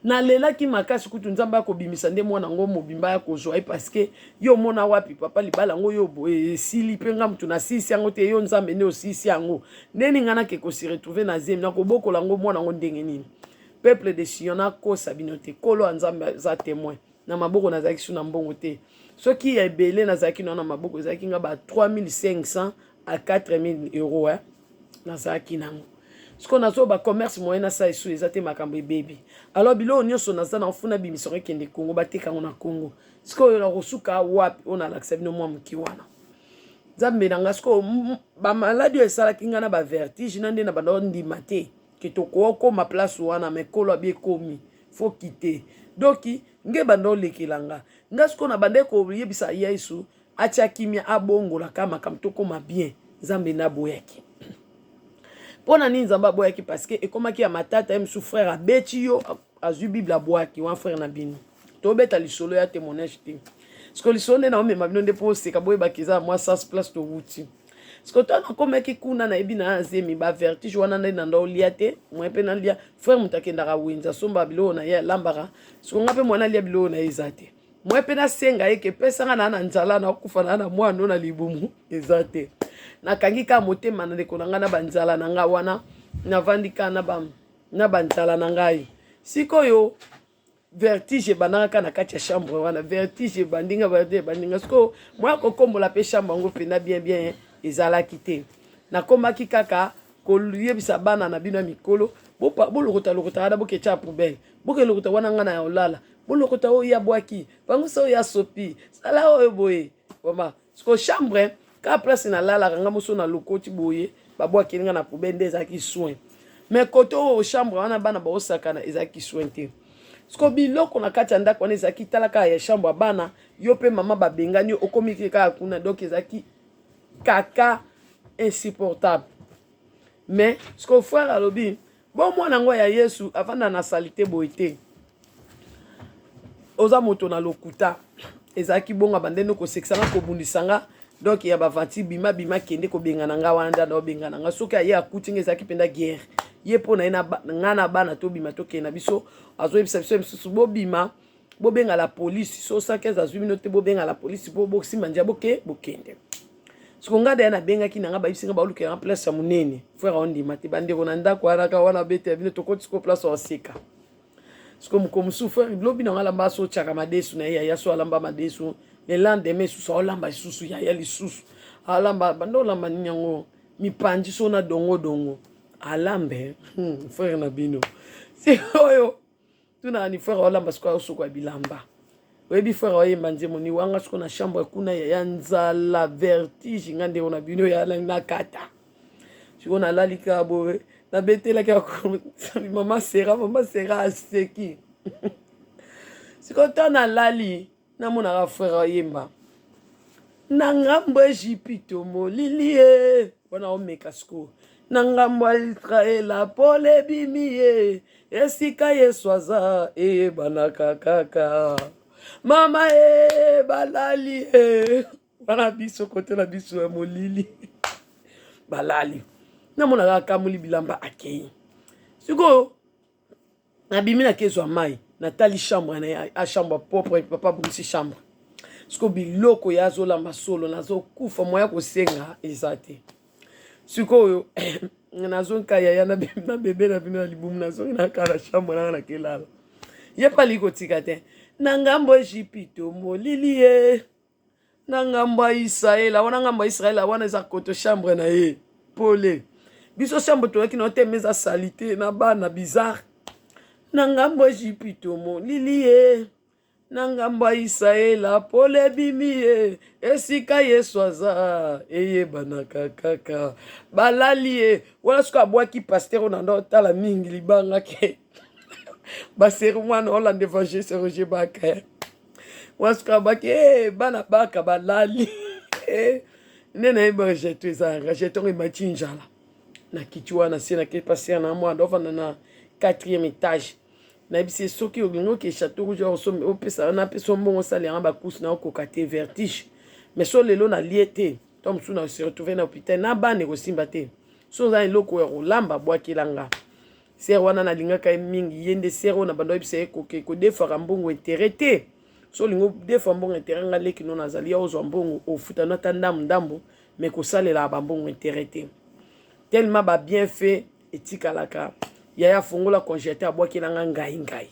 Nalelaki makasi kutu, Nzambe akobimisa nde mwana yango mobimba ya kozwa ye, parce que yo omona wapi, papa, libala yango yo esili mpe nga mutu nasilisi yango te. Yo Nzambe nde osilisi yango. Ndeni ngai nake kose retrouver na zemi, nakobokola yango mwana yango ndenge nini? Peuple de Sion, nakosa bino te, Nkolo ya Nzambe aza témoin. Na maboko nazalaki su na mbongo te. Soki ya ebele nazalaki na maboko, ezalaki nga ba 3500 à 4000 euros, eh? Nazalaki nango. Sikoyo nazo bacommerce, moyen nasala esu eza te, makambo ebebi. Alors biloko nyonso naza na ofuna bimisoko ekende Kongo, bateka yango na Kongo. Sikoyo nakosuka wapi? Oyo nalakisa bino mwa moki wana, Nzambe na nga. Sikoyo bamaladi oyo esalaki nga na bavertige na nde na banda ondima te ke tokokoma place wana, mais Kolo abi ekomi, faut quitter. Donc nge banda olekela nga. Nga sikoyo na banda koyebisa Yesu atia kimia, abongolaka makambo, tokóma bien. Nzambe nde aboyaki. Mpo na nini Nzambe aboyaki? Parce que ekomaki ya matata. Ye mosu frère abeti yo, azwi Bible, abwaki wana. Frère na bino, tobeta lisolo ya témoignage te. Siko lisolo nde naomema bino nde mpo oseka, boyebaki eza mwa sas place towuti. Siko to nakomaki kuna, nayebi na azemi, bavertige wana nde nanda olia te. Moye mpe nalia, frère moto akendaka wenze, asomba biloko na ye, alambaka. Siko nga mpe mwana alia biloko na ye eza te. Moye mpe nasenga ye ke pesanga na nzala, nakufa na mwana na libumu, eza te. Nakangi kaka motema na ndeko na ngai na banzala na ngai wana, navandi kaka na banzala na ngai. Sikoyo vertige ebandaka kaka na kati ya chambre wana. Vertige ebandinga, vertige ebandinga. Sikoyo moya kokombola mpe chambre yango mpena bien bien ezalaki te. Nakomaki kaka koyebisa bana na bino ya mikolo: bolokota lokota wana, boketya ya poubelle, bokelokota wana, ngai na ya olala, bolokota oyo ya bwaki bangusa, oyo ya sopi, sala oyo boye. Vraiment, siko chambre kaka place nalalaka nga moso, na lokoti boye, babwakeli nga na poubelle, nde ezalaki soin. Mais kote oyo chambre wana bana baosakana, ezalaki soin te. Siko biloko na kati ya ndako wana ezalaki, tala kaka ya chambre ya bana, yo mpe mama babengani yo, okomi kaka kuna. Donc ezalaki kaka insupportable. Mais siko frère alobi bo mwana yango ya Yesu avanda na saleté boye te, oza moto na lokuta. Ezalaki bongo, bandende kosekisa nga, kobundisa nga. Donc ya bavanti bima bima, kende kobengana nga wana, nde obengana nga. Soki aye akuti nga, ezalaki mpenza guerre. Ye mpo na ye, nga na bana tobima, tokende na biso. Azoyebisa biso misusu: bobima, bobenga la polise. So 115 azwi bino te, bobenga la polise mpo bosimba nzia, boke, bokende. Siko nga daya nabengaki na nga, bayebisi nga baolukela place ya monene. Frère aondima te. Bandeko, na ndako wana kaka wana bete bino, tokoti siko place oseka. Siko moko mosusu, frère lobi na nga alamba, so otiaka madesu na ye, yaya so alamba madesu. Le lendemain lisusu aolamba lisusu, yaya lisusu alamba, banda olamba nini yango, mipanzi so na dongodongo alambe. Frère na bino sikoyo tunaka ni frère aolamba, sikoyo aosuka bilamba. Oyebi frère oyemba nzembo ni wanga. Sikoyo na chambre kuna ya nzala, vertige, nga ndeko na bino ya nakata. Sikoyo nalali kaka boye, nabetelaki mama Sera. Mama Sera aseki. Sikoyo ntango nalali, namonaka frère ayemba na ngambo Ejipito molili ye wana omeka. Sikoyo na ngambo ya Israela pole ebimi ye, esika Yesu aza eyebanaka kaka. Mama e balali e wana, biso kote na biso ya molili balali. Namonaka akamoli bilamba, akei. Sikoyo nabimi, nakezwa mai, natali chambre na ye, a chambre propre, papa abongisi chambre. Sikoyo biloko ye azolamba solo, nazokufa, moya kosenga eza te. Sikoyo nazongi ka yaya na bebe na bino ya libumu, nazongi na kaka na chambre nanga, nakelala. Ye mpe alingi kotika te. Na ngambo Ejipito molili ye, na ngambo ya Israela wana, ngambo ya Israela wana eza koto chambre na ye pole. Biso chambre toyaki na te, eza saleté na bana bizarre. Na ngambo Ejipito molili ye, na ngambo ya Israela pole ebimi ye, esika Yesu aza eyebanaka kaka. Balali ye wana. Soki abwaki pasteur oyo na ndo otala mingi libanga ke baseri mwana olanda évangéliste Roger Baka wana. Soki abwaki e bana baka balali nde nayeba rejeto eza rejeto ngo emati njala. Nakiti wana se nake pasteur na mwana ofanda na quatrième étage. Nayebisi ye: soki olingi oke Château Rouge, opesa, napesa mbongo, osala yanga bacourses na okoka te, vertige. Mais so lelo nalie te, to mosusu na se retrouve na hôpital na bana, ekosimba te. So oza eloko ya kolamba, bwakela nga. Sœur wana nalingaka ye mingi. Ye nde sœur oyo na bando oyebisa ye koke kodefaka mbongo intérêt te. So olingi odefa mbongo intérêt, nga leki no nazali ya ozwa mbongo, ofuta no ata ndambu ndambu, mais kosalelaka bambongo intérêt te. Tellement babienfait etikalaka. Yaya afongola congélateur, abwakelanga ngai ngai.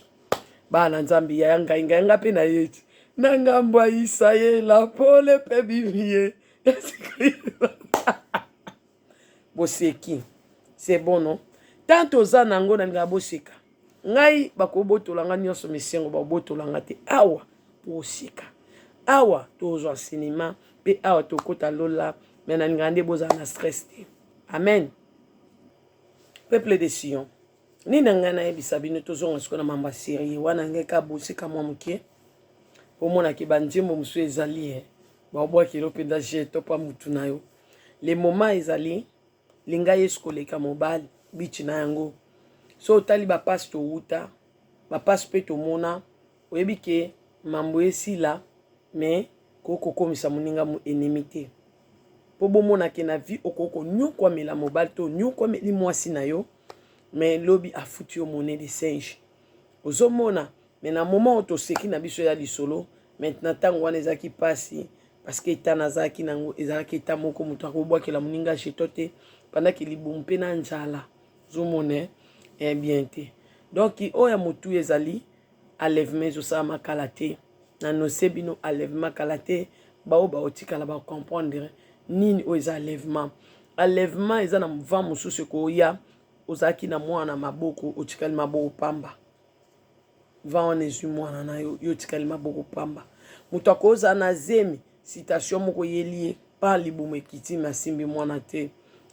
Bana Nzambe, yaya ngai ngai, nga mpe na ye ti na ngambo ya Isayela pole mpe bimie. Boseki, c'est bon, non? Tant toza nango, nalingaka boseka. Ngai bakobotola nga nyonso, misengo bakobotola nga te. Awa toseka, awa tozwa cinéma mpe awa tokota lola. Me nalingaka nde bozala na stress te. Amen. Peuple de Sion, nini na ngai nayebisa bino? Tozonga sikoyo na mambo ya sérieux wana. Ngai ka boseka mwa moke, omonaki banzembo mosusu ezali e babwakelo mpenza je topa mutu na yo. Le moment ezali linga Yesu koleka mobali bichi na yango. So otali bapasi towuta, bapasi mpe tomona, oyebi ke mambo esila. Me kokokomisa moninga mo ennemi te, mpo bomonake na vie okoki konyokwamela mobali to onyokwameli mwasi na yo, me lobi afuti yo monnaie de singe. Ozomona? Me na moment oyo toseki na biso ya lisolo maintenant, ntango wana ezalaki mpasi, parce que état nazalaki nango ezalaki état moko moto akobwakela moninga jeton te, pendant libumu mpe na nzala. Ozomona eh bien te? Donc oyo ya motu ezali enlèvement ezosalama kala te. Nanose bino enlèvement kala te. Bao baotikala bacomprendre nini oyo eza enlèvement. Enlèvement eza na vent mosusu ekoya. Ozalaki na mwana maboko, otikali maboko pamba. Vent wana ezwi mwana na yo, yo otikali maboko pamba. Moto akozala na zemi, situation moko eyeli ye pa libumu ekiti, me asimbi mwana te.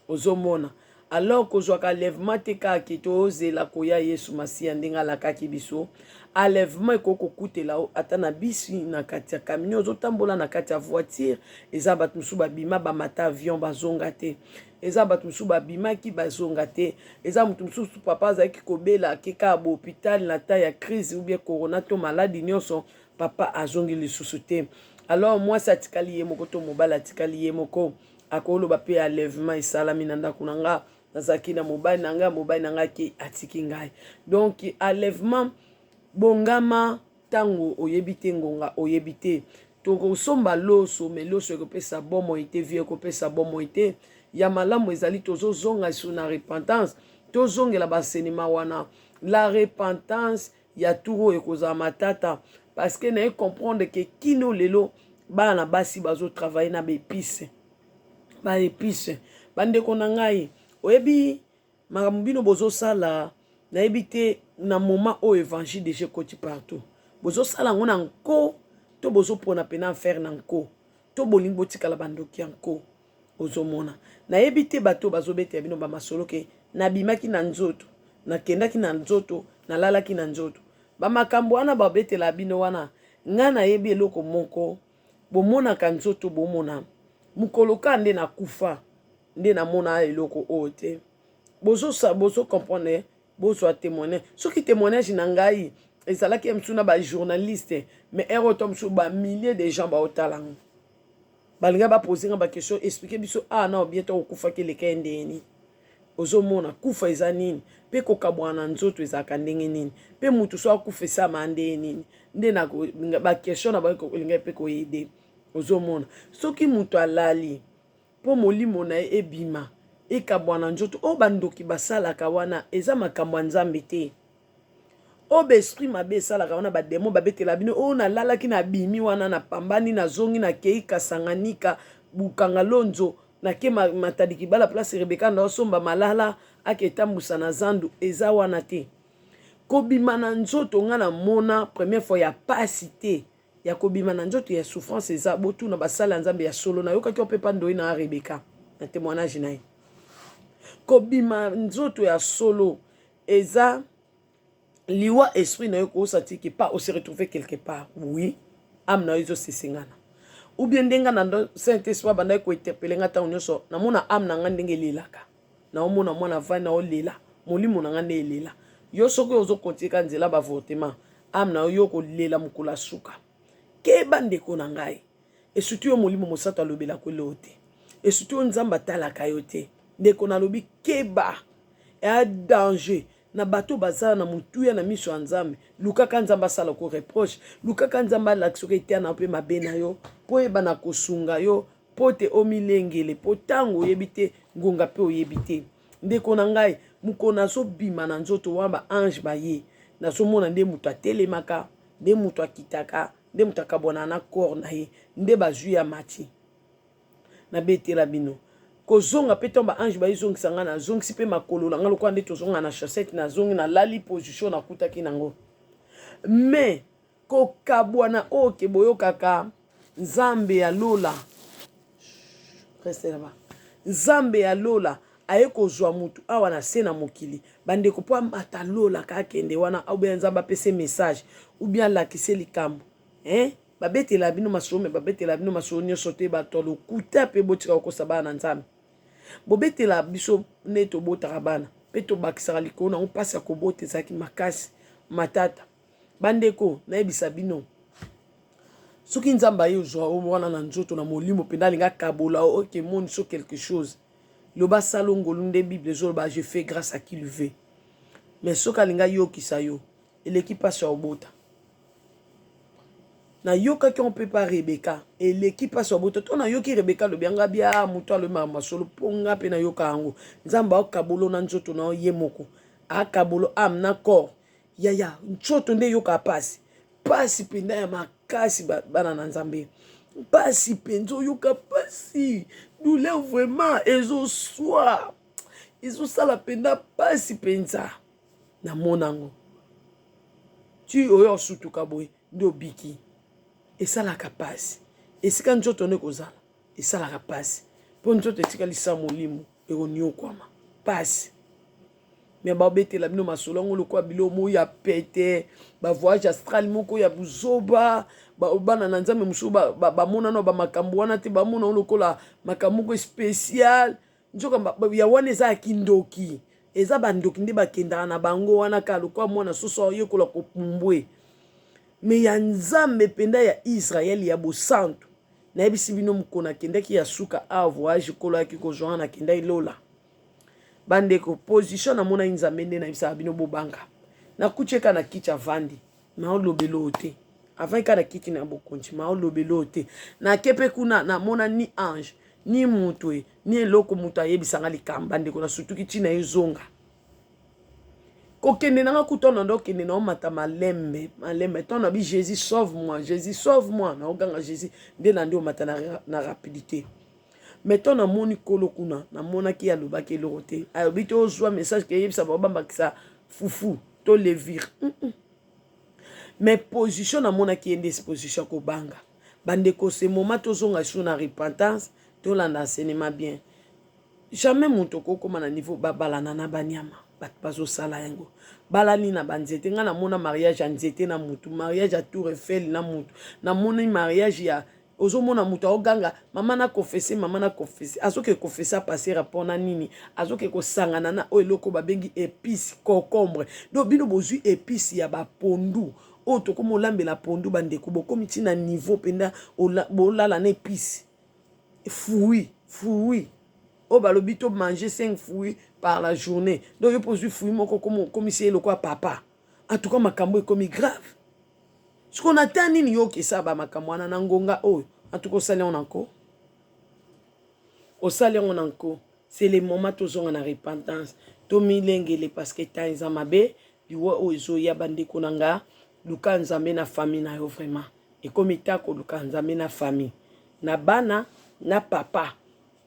Ozomona? Alors kozwaka enlèvement te kaka ke tozela koya Yesu Masiya ndenge alakaki biso. Enlèvement ekoki kokutela ata na bisi, na kati ya camion, ozotambola na kati ya voiture. Eza bato mosusu babima, bamata avion, bazonga te. Eza bato mosusu babimaki, bazonga te. Eza moto mosusu, papa azalaki kobela, akeka ya bahôpital na ta ya crise ou bien corona to maladi nyonso, papa azongi lisusu te. Alors mwasi atikali ye moko to mobali atikali ye moko. Akoloba mpe enlèvement esalami na ndako na nga. Nazalaki na mobali na ngai, mobali na ngai ake, atiki ngai. Donc enlèvement, bongama ntango oyebi te, ngonga oyebi te. Tokosomba loso, me loso ekopesa bomoi te, vie ekopesa bomoi te. Ya malamu ezali tozozonga sur na repentance, tozongela basenema wana. La repentance ya tour oyo ekozala matata, parce que naye comprendre ke kino lelo bana na basi bazotravaille na baépices, baépices. Bandeko na ngai, oyebi makambo bino bozosala, nayebi te. Na moment oyo évangile déjà ekoti partout, bozosala yango na nko to bozopona mpena affaire na nko to bolingi botikala bandoki ya nko? Ozomona, nayebi te. Bato bazobetela bino bamasolo ke nabimaki na nzoto, nakendaki na nzoto, nalalaki na nzoto, bamakambo wana babetela bino wana. Ngai nayebi eloko moko: bomonaka nzoto, bomona mokolo ka nde nakufa nde namona eloko oyo te. Bozo comprendre? Bozwa témoignage. Soki témoignage na ngai ezalaki ya mosusu na bajournaliste, mais ere oyo to mosusu bamilliers de gens baotala ngo, balinga bapose nga baquestion: explique biso a na obien to okufaki eleka ye ndenge nini? Ozomona kufa eza nini, mpe kokabwana na nzoto ezalaka ndenge nini, mpe mutu so akufa esama ndenge nini? Nde na baquestion na bango olingai mpe koyede. Ozomona, soki moto alali mpo molimo na ye ebima, ekabwana nzoto, oyo bandoki basalaka wana eza makambo ya Nzambe te. Oyo baesprit mabe esalaka wana, badémon babetela bino oyo nalalaki, nabimi wana, napambani, nazongi, nakei Kasanganika, Bukanga Lonzo, nake Matadi Kibala, place Rebeka ndaosomba malala, ake etambusa na zandu. Eza wana te kobima na nzoto. Nga namona première fois ya pasi te ya kobima na nzoto ya souffrance. Eza botuna basala ya Nzambe ya solo. Nayokaki mpe pa ndoi na Rebeka na témoignage na ye. Kobima nzoto ya solo eza liwa. Esprit na yo koosati ke pa ose retrouver quelque part, oui, âme na yo ezosesengana ou bien ndenge na Saint Esprit abandaki kointerpeller nga ntango nyonso. Namona âme na nga ndenge elelaka, naomona mwana vai, naolela, molimo na nga nde elela. Yo soki ozokontinue ka nzela baavortement, âme na yo, yo kolela mokolo ya suka. Keba, ndeko na ngai. Esutu yo Molimo Mosantu alobelaka eloo te. Esutu yo Nzambe atalaka yo te. Ndeko nalobi keba. Eya danger na bato baza na motuya na miso ya Nzambe. Lukaka Nzambe asala ko reproche. Lukaka Nzambe alakisa yo eteya na yo mpe mabe na yo mpo oyeba na kosunga yo mpo te omilengele mpo ntango oyebi te ngonga mpe oyebi te. Ndeko na ngai, mokolo nazobima na nzoto wana ba ange baye, nazomona nde moto atelemaka, nde moto akitaka, nde moto akabwanaka na corps na ye, nde bazwi ya mati. Nabetela bino kozonga mpe ntango baange bayezongisa ngai, nazongisi mpe makolo na ngai lokola nde tozonga na chaussette, nazongi nalali position nakutaki nango. Mais kokabwana oyo ke boyokaka Nzambe ya lola, reste là-bas. Nzambe ya lola aye kozwa mutu awa na se na mokili bandeko mpo amata lola kakende wana ou bien Nzambe apese message ou bien alakise likambo hein? Babetela bino masolo me babetela bino masolo nyonso te, bato ya lokuta mpe botika kokosa bana na Nzambe. Bobetela biso nde tobotaka bana mpe tobakisaka likolo nango mpasi ya kobota ezalaki makasi matata. Bandeko nayebisa bino, soki Nzambe aye ozwa yo wana na nzoto na molimo mpenza alingi akabola yo oke moni so quelque chose, loba salo ngolu nde Bible ezoloba je fais grâce à qui le veut. Mais soki alingi ayokisa yo eleki mpasi ya obota. Nayokaki yango mpe pa Rebeka, eleki mpasi ya obota. To nayoki Rebeka alobi yanga bia moto alobi makambo masolo mpo nga mpe nayoka yango. Nzambe akabolo na nzoto na yo ye moko, akabolo ame na corps. Yaya nzoto nde eyoka pasi, pasi mpenza ya makasi bana na Nzambe, pasi mpenza oyoka pasi, douleur vraiment ezoswa, ezosala mpenza pasi mpenza. Namona yango ti oyo osutuka boye nde obiki, esalaka pasi esika nzoto nde kozala esalaka pasi mpo nzoto etikali sa molimo ekoniokwama pasi. Me babetela bino masolo yango lokola biloko moko ya pete, ba voyage astral moko ya buzoba. Bana na Nzambe mosusu bamonana ba makambo wana te, bamona yango lokola makambo moko spécial. Nzoka ya wana eza ya kindoki, eza bandoki nde bakendaka na bango wana kaka lokola mwana soso ayekola kopumbwe. Me ya Nzambe mpenza ya Israel ya bosantu, nayebisi bino mokolo nakendaki ya suka awa voyage kolo ayaki kozwa nga, nakendaki lola. Bandeko, position namonaki Nzambe nde nayebisaka bino bobanga. Nakuti ye kaka na kiti avandi, naolobela oyo te. Avandi kaka na kiti na bokonzi, maolobela oyo te. Nake mpe kuna namona ni ange ni moto e ni eloko moto ayebisa nga likambo. Bandeko, nasutuki ntina ezonga kokende nanga kuta na ndo okende na omata malembe malembe ntango na bi Jésus sauve moi, Jésus sauve moi, naoganga Jésus nde na nde omata na rapidité. Mais ntango namoni kolo kuna, namonaki ye alobaki eloko te, alobi te ozwa message ke yebisa bango bambakisa fufu to levure. Mais position namonaki ye nde position ya kobanga. Bandeko, ce moment tozonga lisusu na repentance, tolanda enseignement bien. Jamais moto okokoma na niveau babalana na banyama, bato bazosala yango balani na banzete. Ngai namona mariage ya nzete na mutu, mariage ya tour Eiffel na mutu, namoni mariage ya ozomona moto aoganga mama na confesse, mama na confesse, azoke confesse apase rapport na nini, azoke kosangana na oyo eloko babengi épice concombre. Donc bino bozwi épice ya bapondu oyo tokomi olambela pondu. Bandeko, bokomi ntina niveau mpenza bolala na épice fruit oyo balobi to manger 5 fruits par la journée. Donc yo mpo ozwi fruit moko okomisi ye lokola papa. En tout cas makambo ekomi grave. Sikoyo na ta nini yo okesala bamakambo wana na ngonga oyo? En tout cas osali yango na nko, osali yango na nko. C'est le moment tozonga na repentance, tomilengele parce que temps eza mabe, liwa oyo ezoya. Bandeko na nga, luka Nzambe na famille na yo. Vraiment ekomi ta koluka Nzambe na famille, na bana, na papa,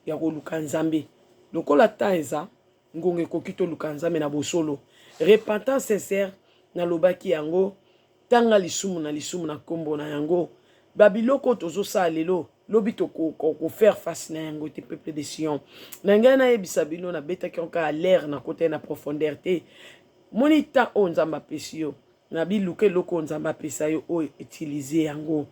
ya koluka Nzambe lokola temps eza ngonga ekoki. Toluka Nzambe na bosolo, repentance sincère. Nalobaki yango, tanga lisumu na lisumu na nkombo na yango. Babiloko oyo tozosala lelo, lobi tokofaire face na yango te. Peuple de Sion na ngai, nayebisa bino, nabetaki yango kaka l'air, nakota ye na profondeur te. Moni temps oyo Nzambe apesi yo na biluka eloko oyo Nzambe apesa yo oyo, utilize yango,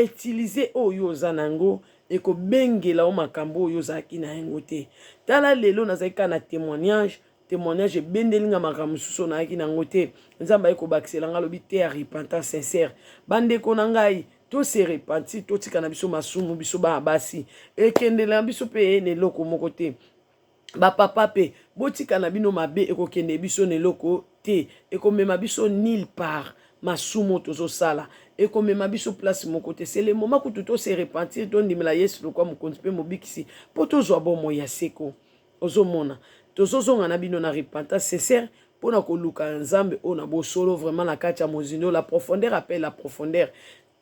utilize oyo oza na yango, ekobengela yo makambo oyo ozalaki na yango te. Tala lelo nazalaki kaka na témoignage, témoignage ebendeli nga makambo mosusu oyo nayaki na yango te. Nzambe aye kobakisela nga, alobi te ya repentance sincère. Bandeko na ngai, To se repentir, totika na biso masumu, biso bana basi. Ekendela na biso mpe na eloko moko te. Bapapa mpe botika na bino mabe, ekokende biso na eloko te, ekomema biso nulle part. Masumu tozosala ekomema biso place moko te. C'est le moment kutu to se repentir, tondimela Yesu lokwa mokonzi mpe mobikisi mpo tozwa bomoi ya seko. Ozomona, tozozonga na bino na repentance sincère mpona koluka Nzambe oyo na bosolo, vraiment na kati ya mozindo. La profondeur appelle la profondeur.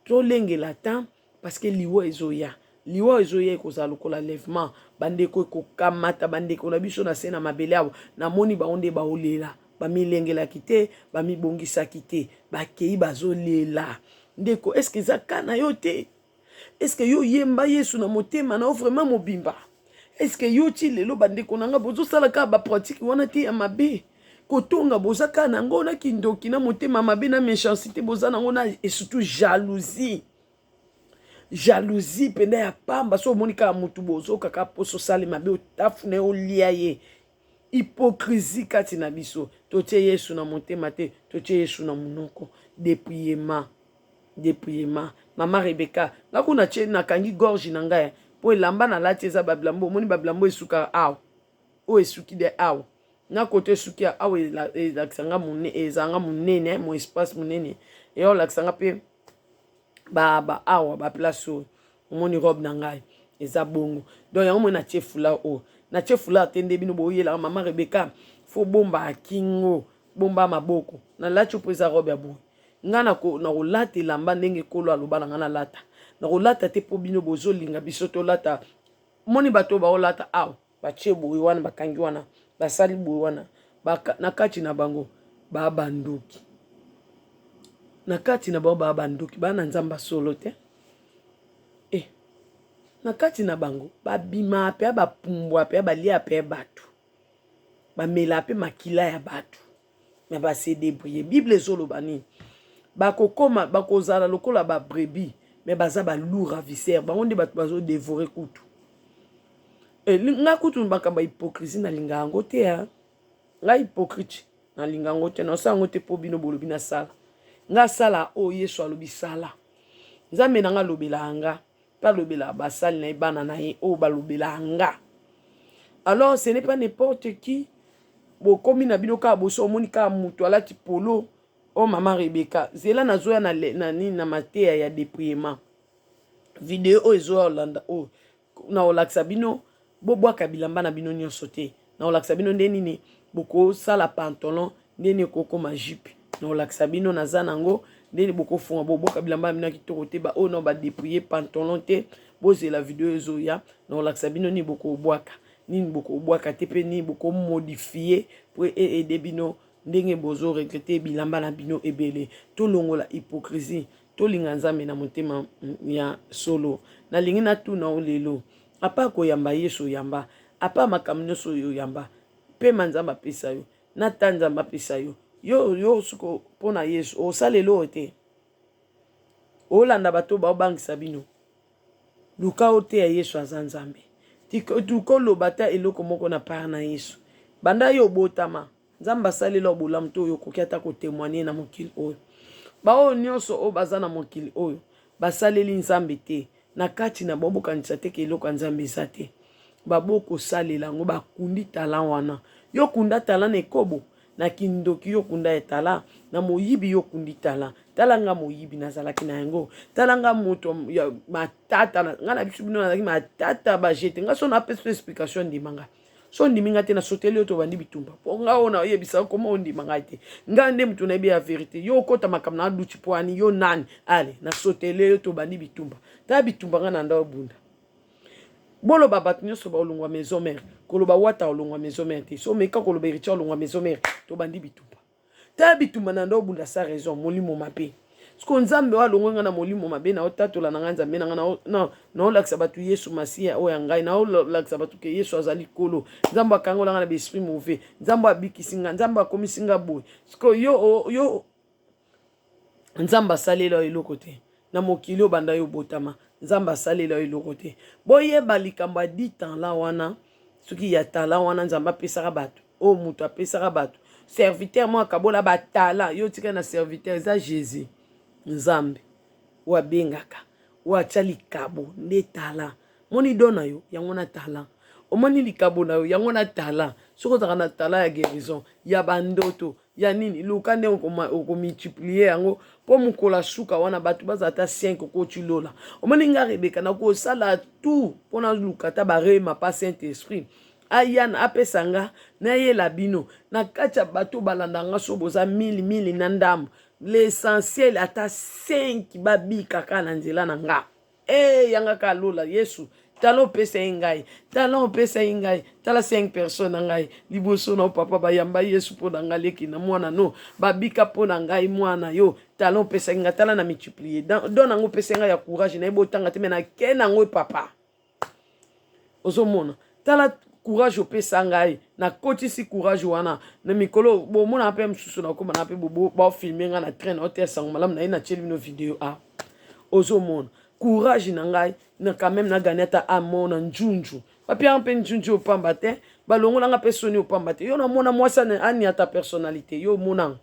Tolengela temps parce que liwa ezoya, liwa ezoya, ekozala lokola lèvement. Bandeko, ekokamata bandeko na biso na se na mabele awa. Namoni bango nde baolela, bamilengelaki te, bamibongisaki te, bakei bazolela. Ndeko, est-ce eza ka na yo te? Est-ce yo yemba Yesu na motema na yo vraiment mobimba? Est-ce yo ti lelo, bandeko na nga, bozosala kaka bapratiques wana te ya mabe, kotonga boza kaka nango na kindoki, na motema mabe, na méchanceté boza nango, na et surtout jalousie, jalousie mpenza ya pamba? So omoni kaka motu, bozokaka mposo osali mabe, otafuna ye, olia ye. Hypocrisie kati na biso. Totie Yesu na motema te, totie Yesu na monoko. Dépouillement, dépouillement. Mama Rebeka, nga kuna tie nakangi gorge na ngai mpo elamba nalati eza babilambo. Omoni babilambo esukaka awa, oyo esuki de awa na kote esuki awa, elakisa nga ezalanga monene, mo espace monene eya olakisa nga mpe ba awa, baplace oyo. Omoni robe na ngai eza bongo. Donc yango moi natie foulard oyo, natie foulard te nde bino boyelaka. Mama Rebeka, faut bomba kingo, bomba maboko. Nalati mpo eza robe ya boye. Ngai nakolata elamba ndenge ekolo aloba na ngai nalata. Nakolata te mpo bino bozolinga biso tolata. Moni bato oyo baolata awa, batie boye wana, bakangi wana, basali boye wana, na kati na bango baa bandoki, na kati na bango baa bandoki, baa na Nzambe solo te. E na kati na bango babima mpe bapumbwa mpe balia mpe bato, bamela mpe makila ya bato, me base débrouiller. Bible ezoloba nini? Bakokoma, bakozala lokola babrebis, me baza baloups ravisseurs. Bango nde bato bazodévorer kutu. E, nga kutu makambo ya hypocrisie nalinga yango te. Ya nga hypocrite nalinga yango te, nasala yango te mpo bino bolobi nasala. Nga asala oyo Yesu alobi sala. Nzambe na nga alobelaka nga mpe alobelaka basali na ye, bana na ye oyo balobelaka nga. Alors ce n'est pas n'importe qui. Bokomi na bino kaka boso, omoni kaka moto alati polo oyo. Mama Rebeka, zela, nazoya na nini, na mateya ya dépouillement. Video oyo ezoya olanda oyo, na kolakisa bino bobwaka bilamba na bino nyonso te. Na kolakisa bino nde nini bokosala pantalon, ndeni ekokoma jupe. Na kolakisa bino, naza nango, ndeni bokofunga, bobwaka bilamba na bino ya kitoko te. Baoyo nao badépouiller pantalon te, bozela video ezoya. Na kolakisa bino nini bokobwaka, nini bokobwaka te, mpe nini bokomodifier po eaider bino ndenge bozoregretter bilamba na bino ebele. Tolongola hypocrisie, tolinga Nzambe na motema ya solo. Nalingi natuna o lelo, apa koyamba Yesu, oyamba apa makambo nyonso oyo oyamba, pema Nzambe apesa yo, na ta Nzambe apesa yo, yo siko mpo na Yesu osalela oyo te, olanda bato baobangisa bino. Luka oteya Yesu aza Nzambe. Luka oloba ata eloko moko na part na Yesu. Banda yo obotama, Nzambe asalela bolamu te oyo okoki ata kotémoigner na mokili oyo? Baoyo nyonso oyo baza na mokili oyo basaleli Nzambe te, na kati na bango bokanisa te ke eloko ya Nzambe eza te. Babokosalela yango, bakundi talent wana. Yo kunda talent na ekobo, na kindoki, yo kunda ya talent na moyibi, yo kundi talent. Tala nga moyibi nazalaki na yango, tala nga moto ya matata nga na biso bino nazalaki matata bajete nga. So napesa explication, ndima nga. So ondimi nga te, nasoteli yo, tobandi bitumba. Mpo nga oyo nayebisa koma ondima ngai te, nga nde moto nayebi ya vérité. Yo okota makambo na aduti mpo ani yo nani? Ale, nasoteli yo, tobandi bitumba. Tala bitumba nga na nda obunda. Boloba bato nyonso baolongwa maison mère, koloba Wata olongwa maison mère te. So omeka koloba Héritier olongwa maison mère, tobandi bitumba. Tala bitumba na nda obunda sa raison. Molimo mabe siko Nzambe oyo alongwe ngai na molimo mabe. Naotatola na ngai Nzambe na ngai, naolakisa bato Yesu Masiya oyo ya ngai, naolakisa bato ke Yesu azali Kolo. Nzambe akangola ngai na baesprit mauvais, Nzambe abikisi ngai, Nzambe akomisi ngai boye. Siko yo, yo Nzambe asalela yo eloko te na mokili oyo banda yo botama? Nzambe asalela yo eloko te? Boyeba likambo ya dix talents wana. Soki ya talent wana Nzambe apesaka bato, oyo moto apesaka bato, serviteur moko akabola batalent, yo tika na serviteur eza Jésus. Nzambe. Oyo abengaka, oyo atya likabo nde talent. Moni don na yo, yango na talent. Omoni likabo na yo, yango na talent. Soki ozalaka na talent ya guérison, ya bandoto, ya nini, luka nde okomultiplier yango mpo mokolo ya suka wana bato bazala ata 5 okoti lola. Omoni nga Rebeka nakosala tout mpo naluka ata barema pa Saint Esprit aya apesa nga nayela bino na kati ya bato balanda nga so boza mili mili na ndambo l'essentiel ata 5 babika kaka na nzela na nga e eh, yanga kaka lola yesu tala opesa ye ngai tala opesa ye ngai tala 5 personne na ngai liboso na papa bayamba yesu mpo na ngai leki na mwana no babika mpo na ngai mwana yo tala opesaki ngai tala na multiplier don yango opesa ngai ya courage nayebi otanga te me nake na yango papa ozomona tala courage opesa ngai nakotisi courage wana na mikolo bomona mpe mosusu nakoma na mpe bafilme ngai na train naoteya sango malamu naye natieli bino video a ozomona courage na ngai na quand même nagani ata amo na njunju bapiaka mpe njunju opamba te balongolanga mpe soni opamba te yo namona mwasi aniata personnalité yo omonanga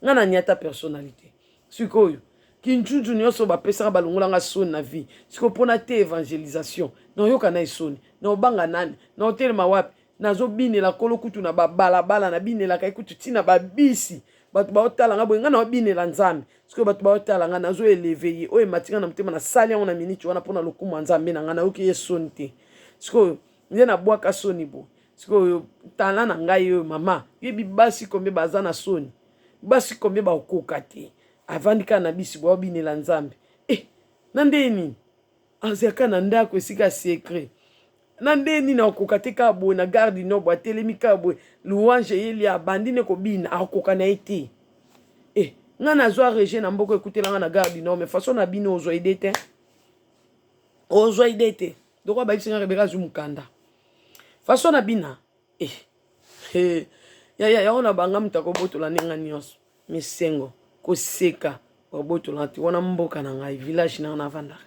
ngai naniata personnalité Sikoyo kinjunju nyonso bapesaka balongola nga soni na vie sikoyo mpona te evangelisation naoyoka na esoni naobanga nani naotelema wapi nazobinela kolo kutu na babalabala nabinelaka ye kutu ntina babisi bato baotala nga boye nga naobinela nzambe sikoyo bato baotala nga nazo eleve ye oyo emati nga na motema nasali yango na miniti wana mpona lokumu ya nzambe na nga nayoki ye soni te sikoyo nde nabwaka soni boye sikoyo tala na ngai oyo mama yebi basi kombe baza na soni basi combien bakokoka te avandi kaka na bisi boye abinela nzambe eh, na ndenge nini azalaka na ndako esika secret na ndenge nini akokoka te kaka boye na gare du nord boye atelemi kaka boye louange eyeli abandi nde kobina akokoka na ye te eh, ngai nazwa rejet na mboka ekutela ngai na gare du nord mais façon na bino ozwa ide te ozwa ide te lokola bayebisi ngai rebeka azwi mokanda façon na bina Eh, eh, yaya yango na banga moto akobotola ndenge nyonso misengo koseka babotola te wana mboka na ngai village na ngai navandaka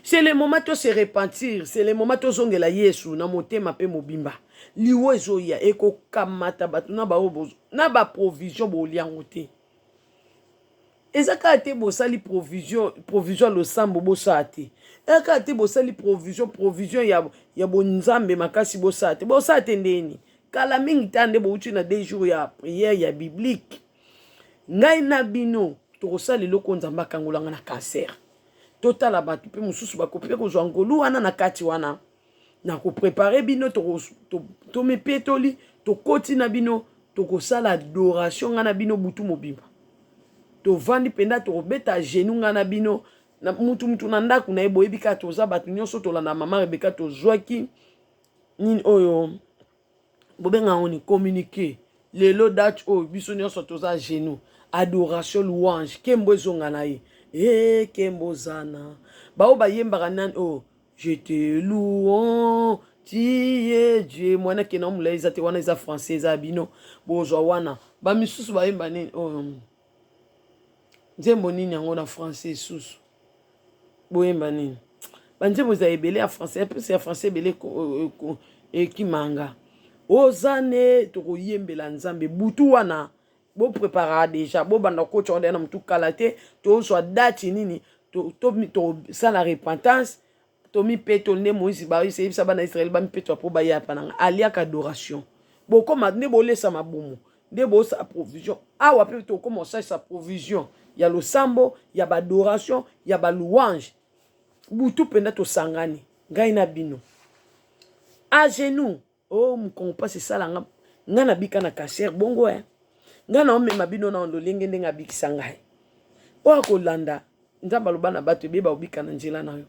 c'est le moment to se repentir c'est le moment tozongela yesu na motema mpe mobimba liwa ezoya ekokamata bato na baoyo na baprovision boliango te Eza kaka te bosali provision provision ya losambo bosala te. Eza kaka te bosali provision provision ya, ya bonzambe makasi bosala te. Bosala te ndeni. Kala mingi ta nde bouti na deux jours ya prière ya biblique. Ngai na bino tokosala eloko Nzambe akangola nga na cancer. Totala bato mpe mosusu bakoki mpe kozwa ngolu wana na kati wana. Na koprepare bino tomipetoli tokoti na bino tokosala adoration ngai na bino butu mobimba tovandi mpenza tokobeta genou ngai na bino na mutu mutu na ndako na ye boyebi kaka toza bato nyonso tolanda mama Rebeka tozwaki nini oyo bobenga yango ni communique lelo date oyo biso nyonso toza genou adoration louange kembo ezonga na ye e kembo zana baoyo bayembaka nani oyo Je te loue, tu es Dieu. Mwana kena omula eza te wana eza français eza bino bozwa wana. Ba misusu bayemba nini oyo? Oh, nzembo nini yango na français susu? Boyemba nini? Ba nzembo eza ebele ya français, plus ya français ebele ekimanga. Ozane tokoyembela Nzambe butu wana bo preparaka deja bobanda kokotisa wana na motu kala te tozwa date nini tosala repentance tomipetoli nde moïse bayebisa bana israele bamipetola mpo baya pa nanga aliaka adoration bokoma nde bolesa mabumu nde bosala provision awa mpe tokoma kosalisa provision ya losambo ya baadoration ya balouange butu mpenza tosangani ngai na bino a genoux Oh mokongo mpasi esala nga nga nabika na cancer bongo eh nga na omema bino na lolenge ndenge abikisa ngai oyo akolanda nzambe aloba na bato ebeye bakobika na nzela na yo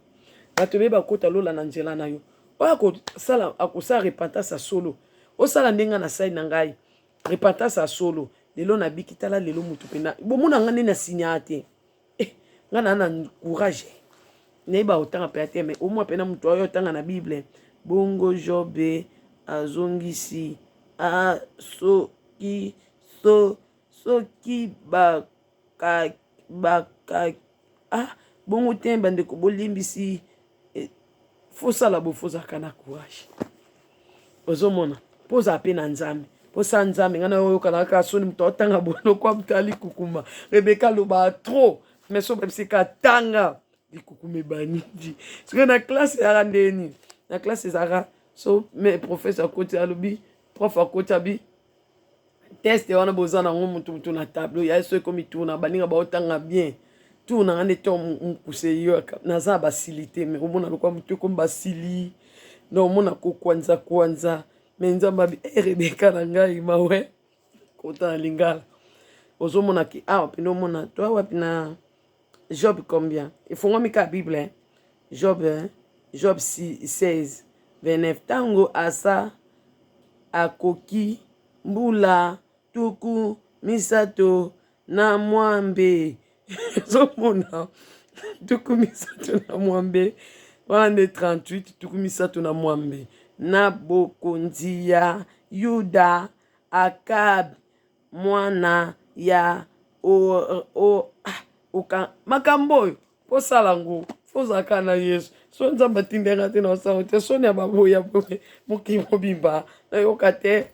bato ebeye bakota lola na nzela na yo oyo akosala akosala repentance ya solo osala ndenge nga nasali na ngai repentance ya solo lelo nabiki tala lelo motu mpena bomona nga nde nasinya te Eh, nga na na courage nayeba kotanga mpenza te mais omwa mpena moto oyo otanga na bible bongo jobe azongisi a soki so soki baka baka ah bongo te bandeko bolimbisi eh, fosala bo fozalaka na courage ozomona mpo ozala mpe na nzambe mposa nzambe ngai nayoyokana kaka soni moto aotanga bolokwa moto ali kukuma rebeka aloba trop. Mais so bayebisi ka tanga, likukuma ebandi. Soki na classe ezalaka ndeni, na classe ezalaka so, mais professeur akoti, alobi, prof akoti, abi test wana boza nango, motu motu na tableau ya so ekomi tour, baninga baotanga bien, tour nanga nde to mokuse yoka. Naza na basili te, mais omona lokwa motu ekomi basili na omona kokwanza kwanza. Mais Nzambe abi e Rebeka na ngai mawe kota na lingala. Ozomona ke awa mpena omona to wapi na Job combien efongwami kaka Bible, eh? Job, eh? Job 16 29. Ntango Asa akoki mbula 36, ozomona 36 wana nde 38, 36 na bokonzi ya Yuda, Akab mwana ya o, ah, oka makambo oyo posala ngo, fozalaka na Yesu. So Nzambe atindanga te na osala te, soni ya baboya mokili mobimba nayoka te.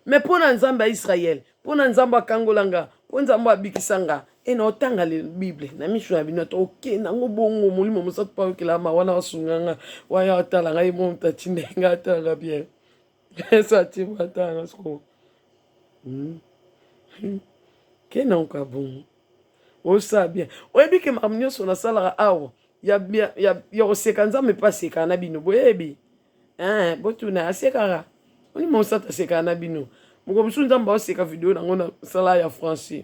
Mais mpo na Nzambe ya Israele, mpo na Nzambe akangola nga, mpo Nzambe abikisa nga, e na otanga Bible na miso na bino, to okende yango bongo. Molimo Mosantu mpo ayokela ma wana, asunga nga waya, atala ngai mo moto atinda nga, atalanga bien so atimba, atalanga siko Kende oka bongo, osala bien. Oyebi ke makambo nyonso nasalaka awa ya koseka, Nzambe mpe asekaka na bino. Boyebi, botuna, asekaka. Molimo Mosantu asekaka na bino. Moko mosusu Nzambe aoseka video nango nasala ya français,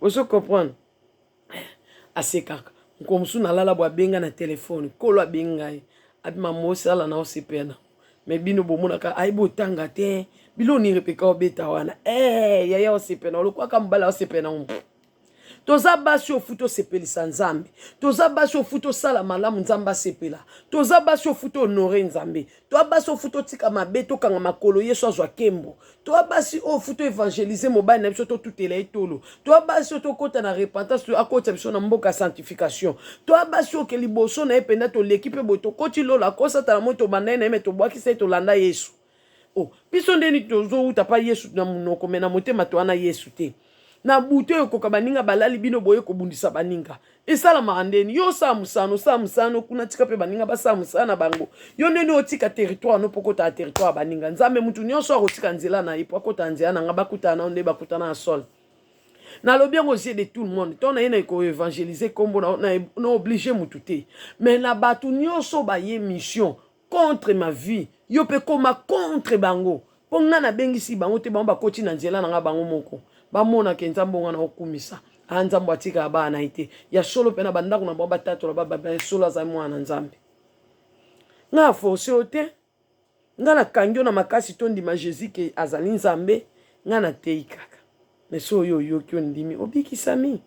ozo comprendre, asekaka. Moko mosusu nalala bo, abenga na telefone, Nkolo abengi ngai, abima mosala na osepela nango. Mais bino bomonaka ayebi otanga te, biloko nini Rebeka obeta wana? Eh, yaya osepela olokwaka, mobali osepela nango. Toza basi ofu tosepelisa Nzambe, toza basi ofu tosala malamu, Nzambe asepela. Toza basi ofu tohonorer Nzambe, toza basi ofu totika mabe, tokanga makolo, Yesu azwa nkembo. Toza basi oyo fu toévangéliser mobali na biso, totutela ye tolo. Toza basi oyo tokɔta na repentance, akɔtisa biso na mboka ya sanctification. Toza basi oyo ke liboso na ye mpenza toleki mpe boye, tokɔti lola, akosatana moi, tobanda ye na ye, mais tobwakisa ye, tolanda Yesu. Oh, biso ndeni tozowuta pa Yesu na monoko, mais na motema towana Yesu te. Na butu oyo ekoka, baninga balali, bino boye kobundisa baninga. Esalamaka ndeni? Yo osala mosano, osala mosano kuna, tika mpe baninga basala mosala na bango. Yo ndeni otika territoire no mpo okota territoire ya baninga? Nzambe, mutu nyonso akotika nzela na ye mpo akota nzela na nga, bakutana nao nde bakutana na sol. Nalobi yango aux yeux de tout le monde. Ntango na ye na koévangéliser, nkombo na oblige mutu te, mais na bato nyonso baye mission contre ma vie, yo mpe koma contre bango, mpo ngai nabengisi bango te. Bango bakoti na nzela na ngai bango moko, bamonaka Nzambe nga na okumisa. A Nzambe atikaka bana na ye te ya solo, mpe na bandako na bango batatola bababa solo, azali mwana na Nzambe. Ngai aforcer yo te, ngai nakangi yo na makasi tondima Jésus ke azali Nzambe. Ngai natei kaka, mais so oyo oyoki, ondimi, obikisami.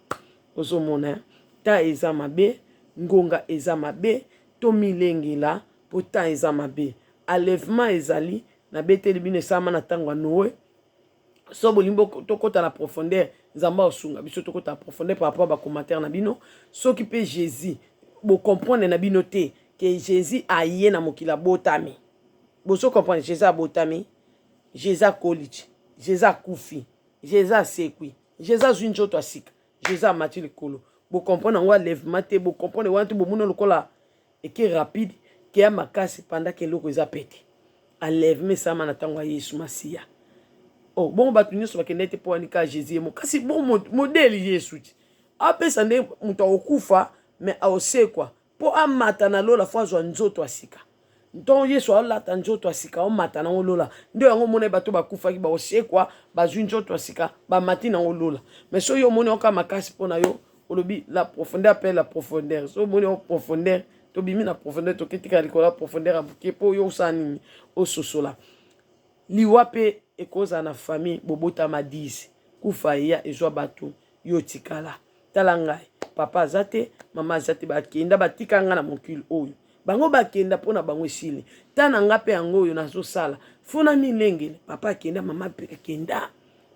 Ozomona ta eza mabe, ngonga eza mabe, tomilengela mpo temps eza mabe. Enlèvement ezali, nabeteli bino, esalama na ntango ya Noe. So bolingi tokɔta na profondeur, Nzambe aosunga biso tokɔta na profondeur par rapport bacommentaire na bino. Soki mpe Jésus bocomprendre na bino te ke Jésus aye na mokili, abotami, bozo comprendre, Jésus abotami, Jésus akoli ti Jésus akufi, Jésus asekwi, Jésus azwi nzoto ya sika, Jésus amati likolo, bocomprendre yango enlèvement te. Bocomprendre wana te, bomoni lokola eke rapide, keya makasi pendant ke eloko eza pete. Enlèvement esalama na ntango ya Yesu Masiya. Oh, bongo bato nyonso bakendaki te mpo wani kaka Jésus ye mo? Kasi bon, modèle Yesu ti apesa nde moto akokufa mais aosekwa mpo amata na lola, fo azwa nzoto ya sika. Ntongo Yesu aolata nzoto ya sika, aomata nango lola. Nde yango omoni bato bakufaki baosekwa, bazwi nzoto ya sika, bamati nango lola. Mais soki omoni oka makasi mpo na yo, olobi la profondeur appelle la profondeur. So omoni o profondeur, tobimi na profondeur, toketika likolo ya profondeur ya moke mpo oyo osala nini, ososola. Liwa mpe ekozala na famille, bobotama 10, kufa eya ezwa bato, yo tikala. Tala ngai, papa aza te, mama aza te, bakenda, batika ngai na mokili oyo. Bango bakenda mpo na bango esili ta na nga mpe yango oyo nazosala fona milengele. Papa akenda, mama mpe akenda,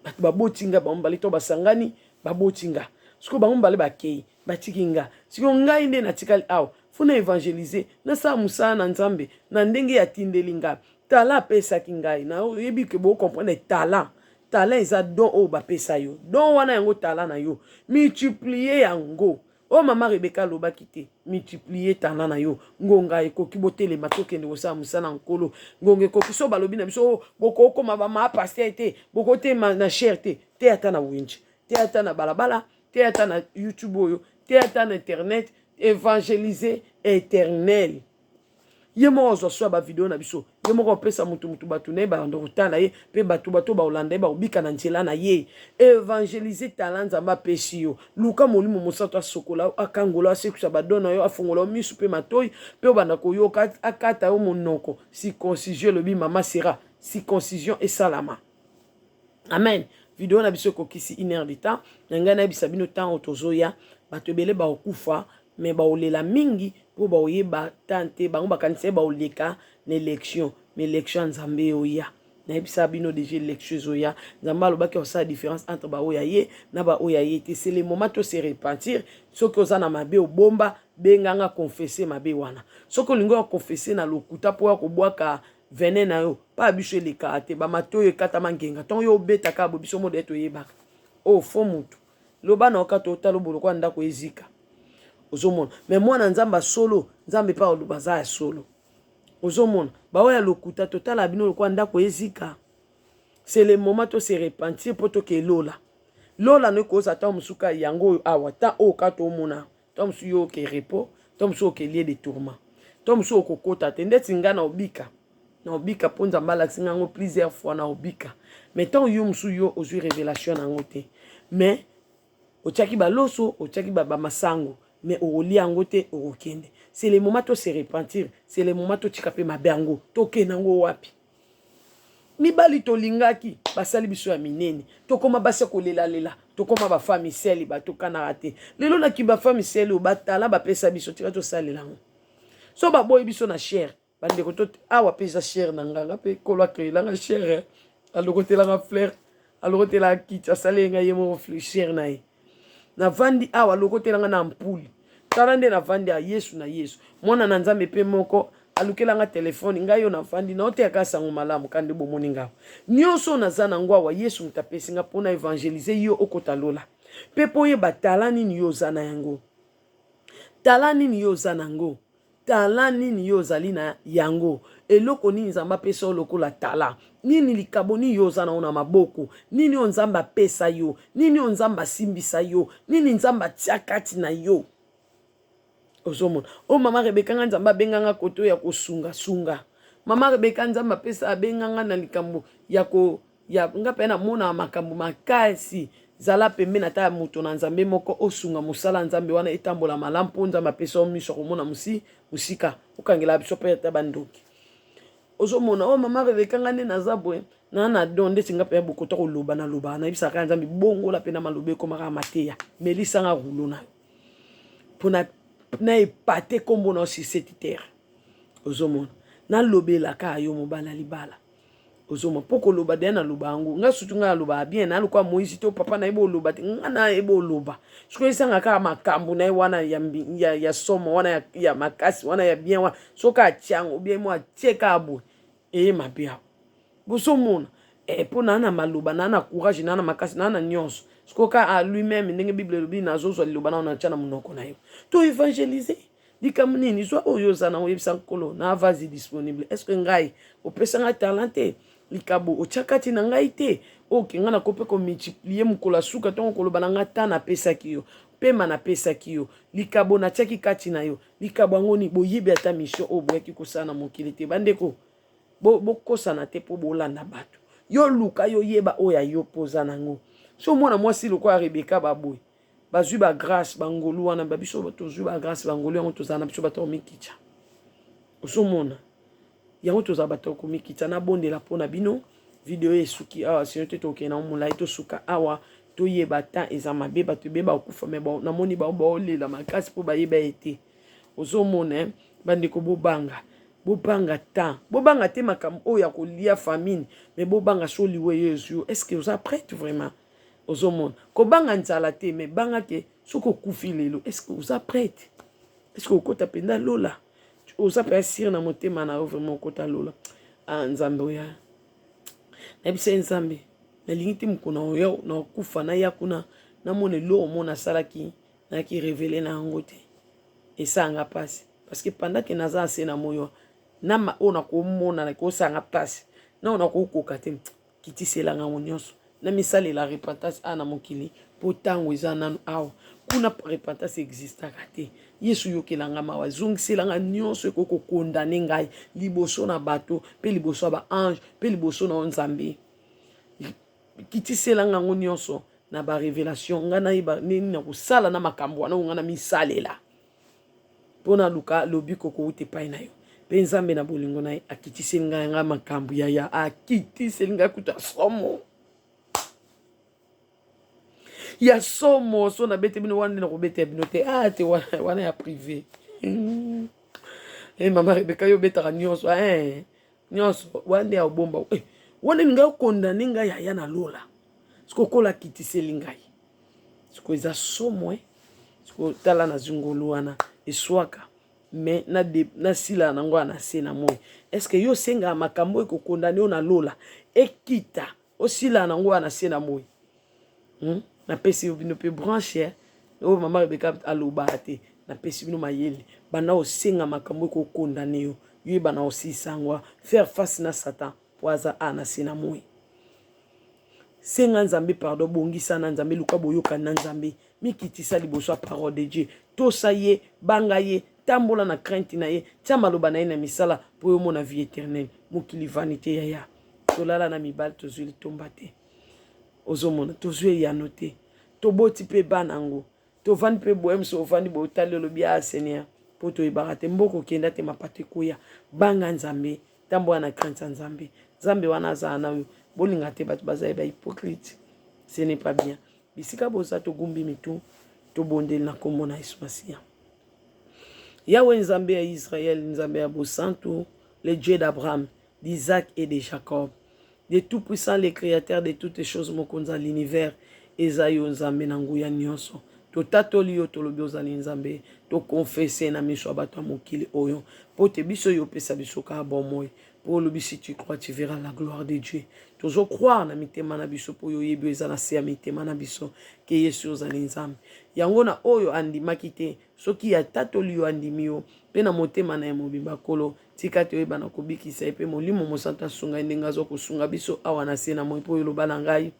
bato baboti nga bango mibale to basangani baboti nga. Sikoyo bango mibale bakei, batiki nga. Sikoyo ngai nde natikali awa, fona évangéliser, nasala mosala na Nzambe na ndenge atindeli nga. Talent apesaki ngai, nayebi ke bocomprendre talent. Talent eza don oyo bapesa yo. Don wana yango talent na yo. Multiplier yango. Oyo mama Rebecca alobaki te. Multiplier talent na yo. Ngonga ekoki botelema tokende kosala mosala Nkolo. Ngonga ekoki so balobi na biso oh, bokokoma ba ma pasteur te, bokotema na chair te. Te ata na winch, te ata na balabala, te ata na YouTube oyo, te ata na internet, évangéliser éternel. Ye moko azwa so ya bavideo na biso, ye moko apesa motu motu bato na ye babanda kotala ye, mpe bato bato bakolanda ye bakobika na nzela na ye. Évangélise talent Nzambe apesi yo. Luka Molimo Mosantu asokola yo, akangola yo, asekwisa badon na yo, afongola yo misu mpe matoi, mpe obanda koyoka, akata yo monoko. Circoncision elobi mama Sera, circoncision esalama. Amen. Video na biso ekokisi une heure de temps. Na ngai nayebisa bino ntango tozoya, bato ebele bakokufa, mais baolela mingi mpo baoyeba temps te. Bango bakanisa ye baoleka na election, mais election ya Nzambe oya. Nayebisa bino deja election ezoya. Nzambe alobaki akosala différence entre baoyo ya ye na baoyo ya ye te. C'est le moment to se repentir. Soki oza na mabe obomba, benganga confesse mabe wana. Soki olingi okonfesse na lokuta mpo ya kobwaka venin na yo, pa biso elekaka te. Bamatoyi ekatama ngenga ntongo yo obetaka bo biso mode toyebaka oyo fo mutu loba na okata otala obolo kwa ndako ezika ozomona. Me mwana Nzambe solo, Nzambe pa oloba aza ya solo. Ozomona baoyo ya lokuta totala bino lokola ndako ezika. C'est le moment to se repentir mpo toke lola. Lola no ekozala ntango mosusu ka yango oyo awa temps oyo ka tomona ntango mosusu yo oke repos, ntango mosusu oke lieu de tourment, ntango mosusu okokota te. Ndeti nga na obika, na obika mpo Nzambe alakisi nga yango plusieurs fois na obika. Mais ntango yo mosusu yo ozwi révélation na yango te, mais otiaki baloso, otiaki bamasango, mais okolia yango te, okokende. C'est le moment to se repentir, c'est le moment totika mpe mabe yango. Tokende yango wapi? Mibali tolingaki basali biso ya minene, tokóma basi ya kolelalela, tokóma bafamiseli, batokanaka te. Lelo naki bafamiseli oyo batala bapesa biso, tika tosalela yango. So baboyi biso na chair, bandeko to awa mpe eza chair na nganga mpe kolo akreelanga chair, alokotelanga fleur, alokotelanga kiti, asali ngai ye moko chair na ye. Navandi awa, alokotelanga na ampule. Tala nde navandi awa, Yesu na Yesu mwana na Nzambe mpe moko alukelanga telefone. Ngai oyo navandi naoteyaka sango malamu ka nde bomoni ngawa nyonso naza nango awa. Yesu moto apesi nga mpona évangéliser yo okota lola, mpe mpo oyeba tala nini yo oza na yango, tala nini yo oza nango, tala nini yo ozali na yango, eloko nini Nzambe apesa yo lokola tala nini, likabo nini yo oza nango na maboko, nini oyo Nzambe apesa yo, nini oyo Nzambe asimbisa yo, nini Nzambe atia kati na yo. Ozomona oyo mama Rebeka, nga Nzambe abenganga koto ya kosungasunga. Mama Rebeka, Nzambe apesa abenganga na likambo ya ko ya nga mpe namonaka makambo makasi. Zala pembeni ata ya moto na Nzambe moko, osunga mosala ya Nzambe wana etambola malamu, mpo Nzambe apesa yo miso ya komona mosika, okangela biso mpe ata bandoki. Ozomona oyo mama Rebeka, nga nde naza boye na don ndeti nga mpe ya bokota koloba, nalobaka, nayebisaka Nzambe bongola mpe na maloba ekomaka mateya. Melisanga rulo na yo mpona na epate nkombo na yo sur cette terre. Ozomona nalobelaka yo mobala libala, ozomona mpo koloba deya naloba yango nga sutu nga nalobaka bien na lokola Moïse to papa nayeba oloba te, nga nayeba oloba. Soki ezanga kaka makambo na ye wana ya somo wana ya makasi wana ya bien wana, soki atia yango bien mo atie kaka boye eye mabe awa. Bozomona mpo naa na maloba, naa na courage, naa na makasi, naa na nyonso. Sikoyo ka a lui-même ndenge Bible elobi, nazozwa liloba nao natya na monoko na yo to évangéliser. Likambo nini? Zwa oyo oza na oyebisa Nkolo na vase disponible. Est ce que ngai opesa ngai talent te, likabo otya kati na ngai te, oke ngai nako mpe komultiplier mokolo ya suka ntongo koloba na ngai ta napesaki yo pema, napesaki yo likabo, natiaki kati na yo likabo yango nini? Boyebi ata mission oyo boyaki kosala na mokili te. Bandeko, bokosana te mpo bolanda bato. Yo luka yo yeba oyo ya yo mpo oza nango. So omwana mwasi lokola Rebeka, baboye bazwi bagrâce bangolu wana, babiso tozwi bagrâce bangolu yango, tozala na biso bato ya komikitya. Ozomona yango, tozala bato ya komikitya. Nabondela mpona bino. Video esuki awa, sino te tokende na molai. Tosuka awa. Toyeba temps eza mabe, bato ebele bakokufa, me namoni bango baolela makasi mpo bayeba ye te. Ozomona, bandeko, bobanga, bobanga temps, bobanga te makambo oyo ya kolia famine, mais bobanga so liwa eyo ezwi yo. Est ce que oza prête vraiment? Ozomona kobanga nzala te, mais banga ke soki okufi lelo, est ce que oza prête? Est ce que okota mpenza lola? Oza mpenza sûr na motema na yo vraiment okota lola? Ah, Nzambe oya nayebisa ye, Nzambe. Nalingi te mokolo na nakufa naya kuna namona eloko moko nasalaki nayaki revele na yango te. Esala nga mpasi parce que pendant que naza na se na moyo na oyo nakomona nakosala nga mpasi na oyo nakokoka te, kitisela nga yango nyonso namisalela repentance awa na mokili mpo ntango eza nanu awa. Kuna repentance existaka te. Yesu yokela nga mawa, zongisela nga nyonso ekoki kokondane ngai liboso na bato mpe liboso ya baange mpe liboso na yo Nzambe. Kitisela nga yango nyonso na barevelation, ngai nayeba nini na kosala na makambo wana oyo ngai namisalela mpo naluka lobiko kowuta epai na yo. Mpe Nzambe na bolingo na ye akitiseli ngai ngai makambo yaya, akitiseli ngai kuta somo ya somo. So nabete bino wana nde nakobeta bino te, ah te, wana, wana ya privé. Hey, mama Rebeka, yo obetaka nyonso eh, nyonso wana nde ya obomba eh, wana elingi okondane ngai yaya na lola. Siko kola akitiseli ngai siko eza somo eh. Siko tala nazwi ngolu wana eswaka me nasila na nango na se na moi. Est-ce yo osengaka makambo oyo ekokondane yo na lola ekita osila nango wana se na moi? Napesi bino mpe branche oyo mama Rebeka alobaka te. Napesi bino mayele, banda osenga makambo ekokondane yo, yo yeba na osilisa yango, faire face na Satan po aza a na se na moi. Senga Nzambe pardon, bongisa na Nzambe, luka boyokani na Nzambe, mikitisa liboso ya parole de Dieu, tosa ye, banga ye, tambola na crainte na ye, tia maloba na ye na misala mpo yo omona vie éternelle. Mokili vanité yaya, tolala na mibali tozwi litomba te, ozomona tozwi eyano te, toboti mpe bana yango tovandi mpe boye moso ovandi boye otali olobi ah Seigneur, mpo toyebaka te mboka okenda te mapato ekoya. Banga Nzambe, tambola na crainte ya Nzambe. Nzambe wana azala na yo. Bolinga te bato bazali ba hypocrite, ce n'est pas bien. Bisika boza, togumbi mitu, tobondeli na nkombo na Yesu Masiya. Yawe Nzambe ya Israël, Nzambe ya bosantu, le Dieu d'Abraham, d'Isaac et de Jacob, de tout puissant, le créateur de toutes choses, mokonzi ya l'univers, eza yo Nzambe na nguya nyonso. Totatoli yo, tolobi ozali Nzambe, tokonfese na miso ya bato ya mokili oyo mpo te biso yo opesa biso kaka bomoi, mpo olobi si tu crois, tu verras la gloire de Dieu. Tozocroire na mitema na biso mpo oyo oyebi oyo eza na se ya mitema na biso ke Yesu ozali Nzambe. Yango na oyo andimaki te, soki atatoli yo, andimi yo mpe na motema na ye mobimba, Nkolo, tika te oyeba na kobikisa ye mpe Molimo Mosantu asunga ye ndenge azwa kosunga biso awa na se na moi, mpo oyo oloba na ngai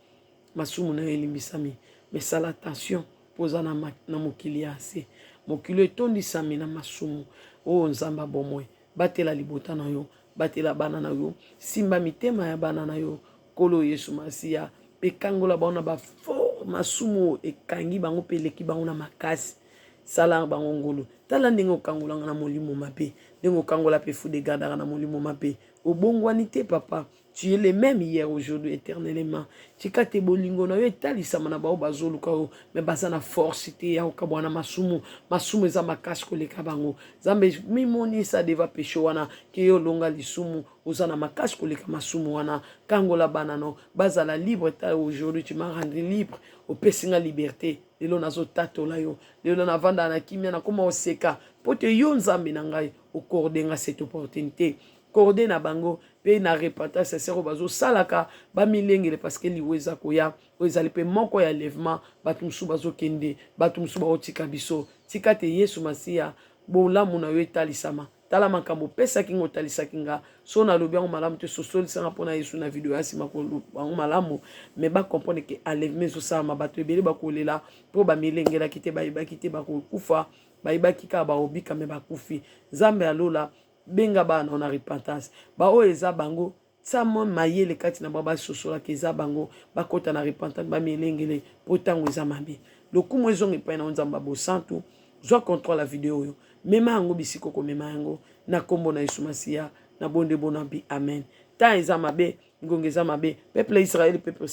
masumu na yo elimbisami. Mais sala attention mpo oza na mokili ya se, mokili oyo etondisami na masumu. Oyo Nzambe ya bomoi, batela libota na yo, batela bana na yo, simba mitema ya bana na yo, Nkolo Yesu Masiya, mpe kangola bango na bafort masumu oyo ekangi bango mpe eleki bango na makasi. Sala bango ngolu. Tala ndenge okangolanga na molimo mabe, ndenge okangola mpe fou de gardaka na molimo mabe. Obongwani te papa, tu es le même hier, aujourd'hui, éternellement. Tika te bolingo na yo etalisama na bao bazoluka yo me baza na force te ya kokabwana na masumu. Masumu eza makasi koleka bango. Nzambe, mimonisa deva peshe wana ke yo olonga lisumu, oza na makasi koleka masumu wana. Kangola bana no bazala libre. Ta aujourd'hui tu m'as rendu libre, opesi nga liberté. Lelo nazotatola yo, lelo navandaka na kimia, nakoma oseka mpo te yo Nzambe na ngai okorde nga cette opportunité. Corde na bango mpe na repentance ya sero bazosalaka, bamilengele parce que liwa eza koya. Oyo ezali mpe moko ya enlèvement, bato mosusu bazokende, bato mosusu baotika biso. Tika te Yesu Masiya, bolamu na yo etalisama. Tala makambo opesaki nga, otalisaki nga. So nalobi yango malamu te, sosolisanga mpona Yesu na video ya nsima koloba yango malamu. Mais bacomprendre ke enlèvement ezosalama, bato ebele bakolela mpo bamilengelaki te, bayebaki te bakokufa, bayebaki kaka baobika me bakufi. Nzambe ya lola, benga bana na repentance, baoyo eza bango, tia mwa mayele kati na bango, basosolaka eza bango, bakɔta na repentance, bamilengele mpo ntango eza mabe. Lokumu ezonga epai na yo Nzambe ya bosantu. Zwa contrôle ya video oyo, mema yango bisika okomema yango na nkombo na Yesu Masiya na bonde bona bi amen. Temps eza mabe, ngonga eza mabe. Peuple Israël, peuple,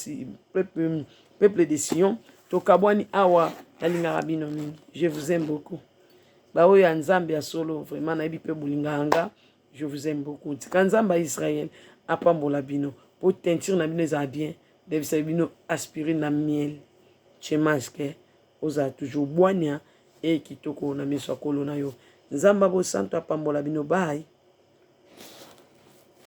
peuple, peuple de Sion, tokabwani awa. Nalingaka bino mingi, je vous aime beaucoup. Baoyo ya Nzambe ya solo, vraiment nayebi mpe bolingaka nga, je vous aime beaucoup. Tika Nzambe ya Israël apambola bino po teinture na bino ezala bien. Ndebisa bino aspirine na miel chemasque, ozala toujours bwania e kitoko na miso ya Nkolo na yo. Nzambe bosantu apambola bino. Bye.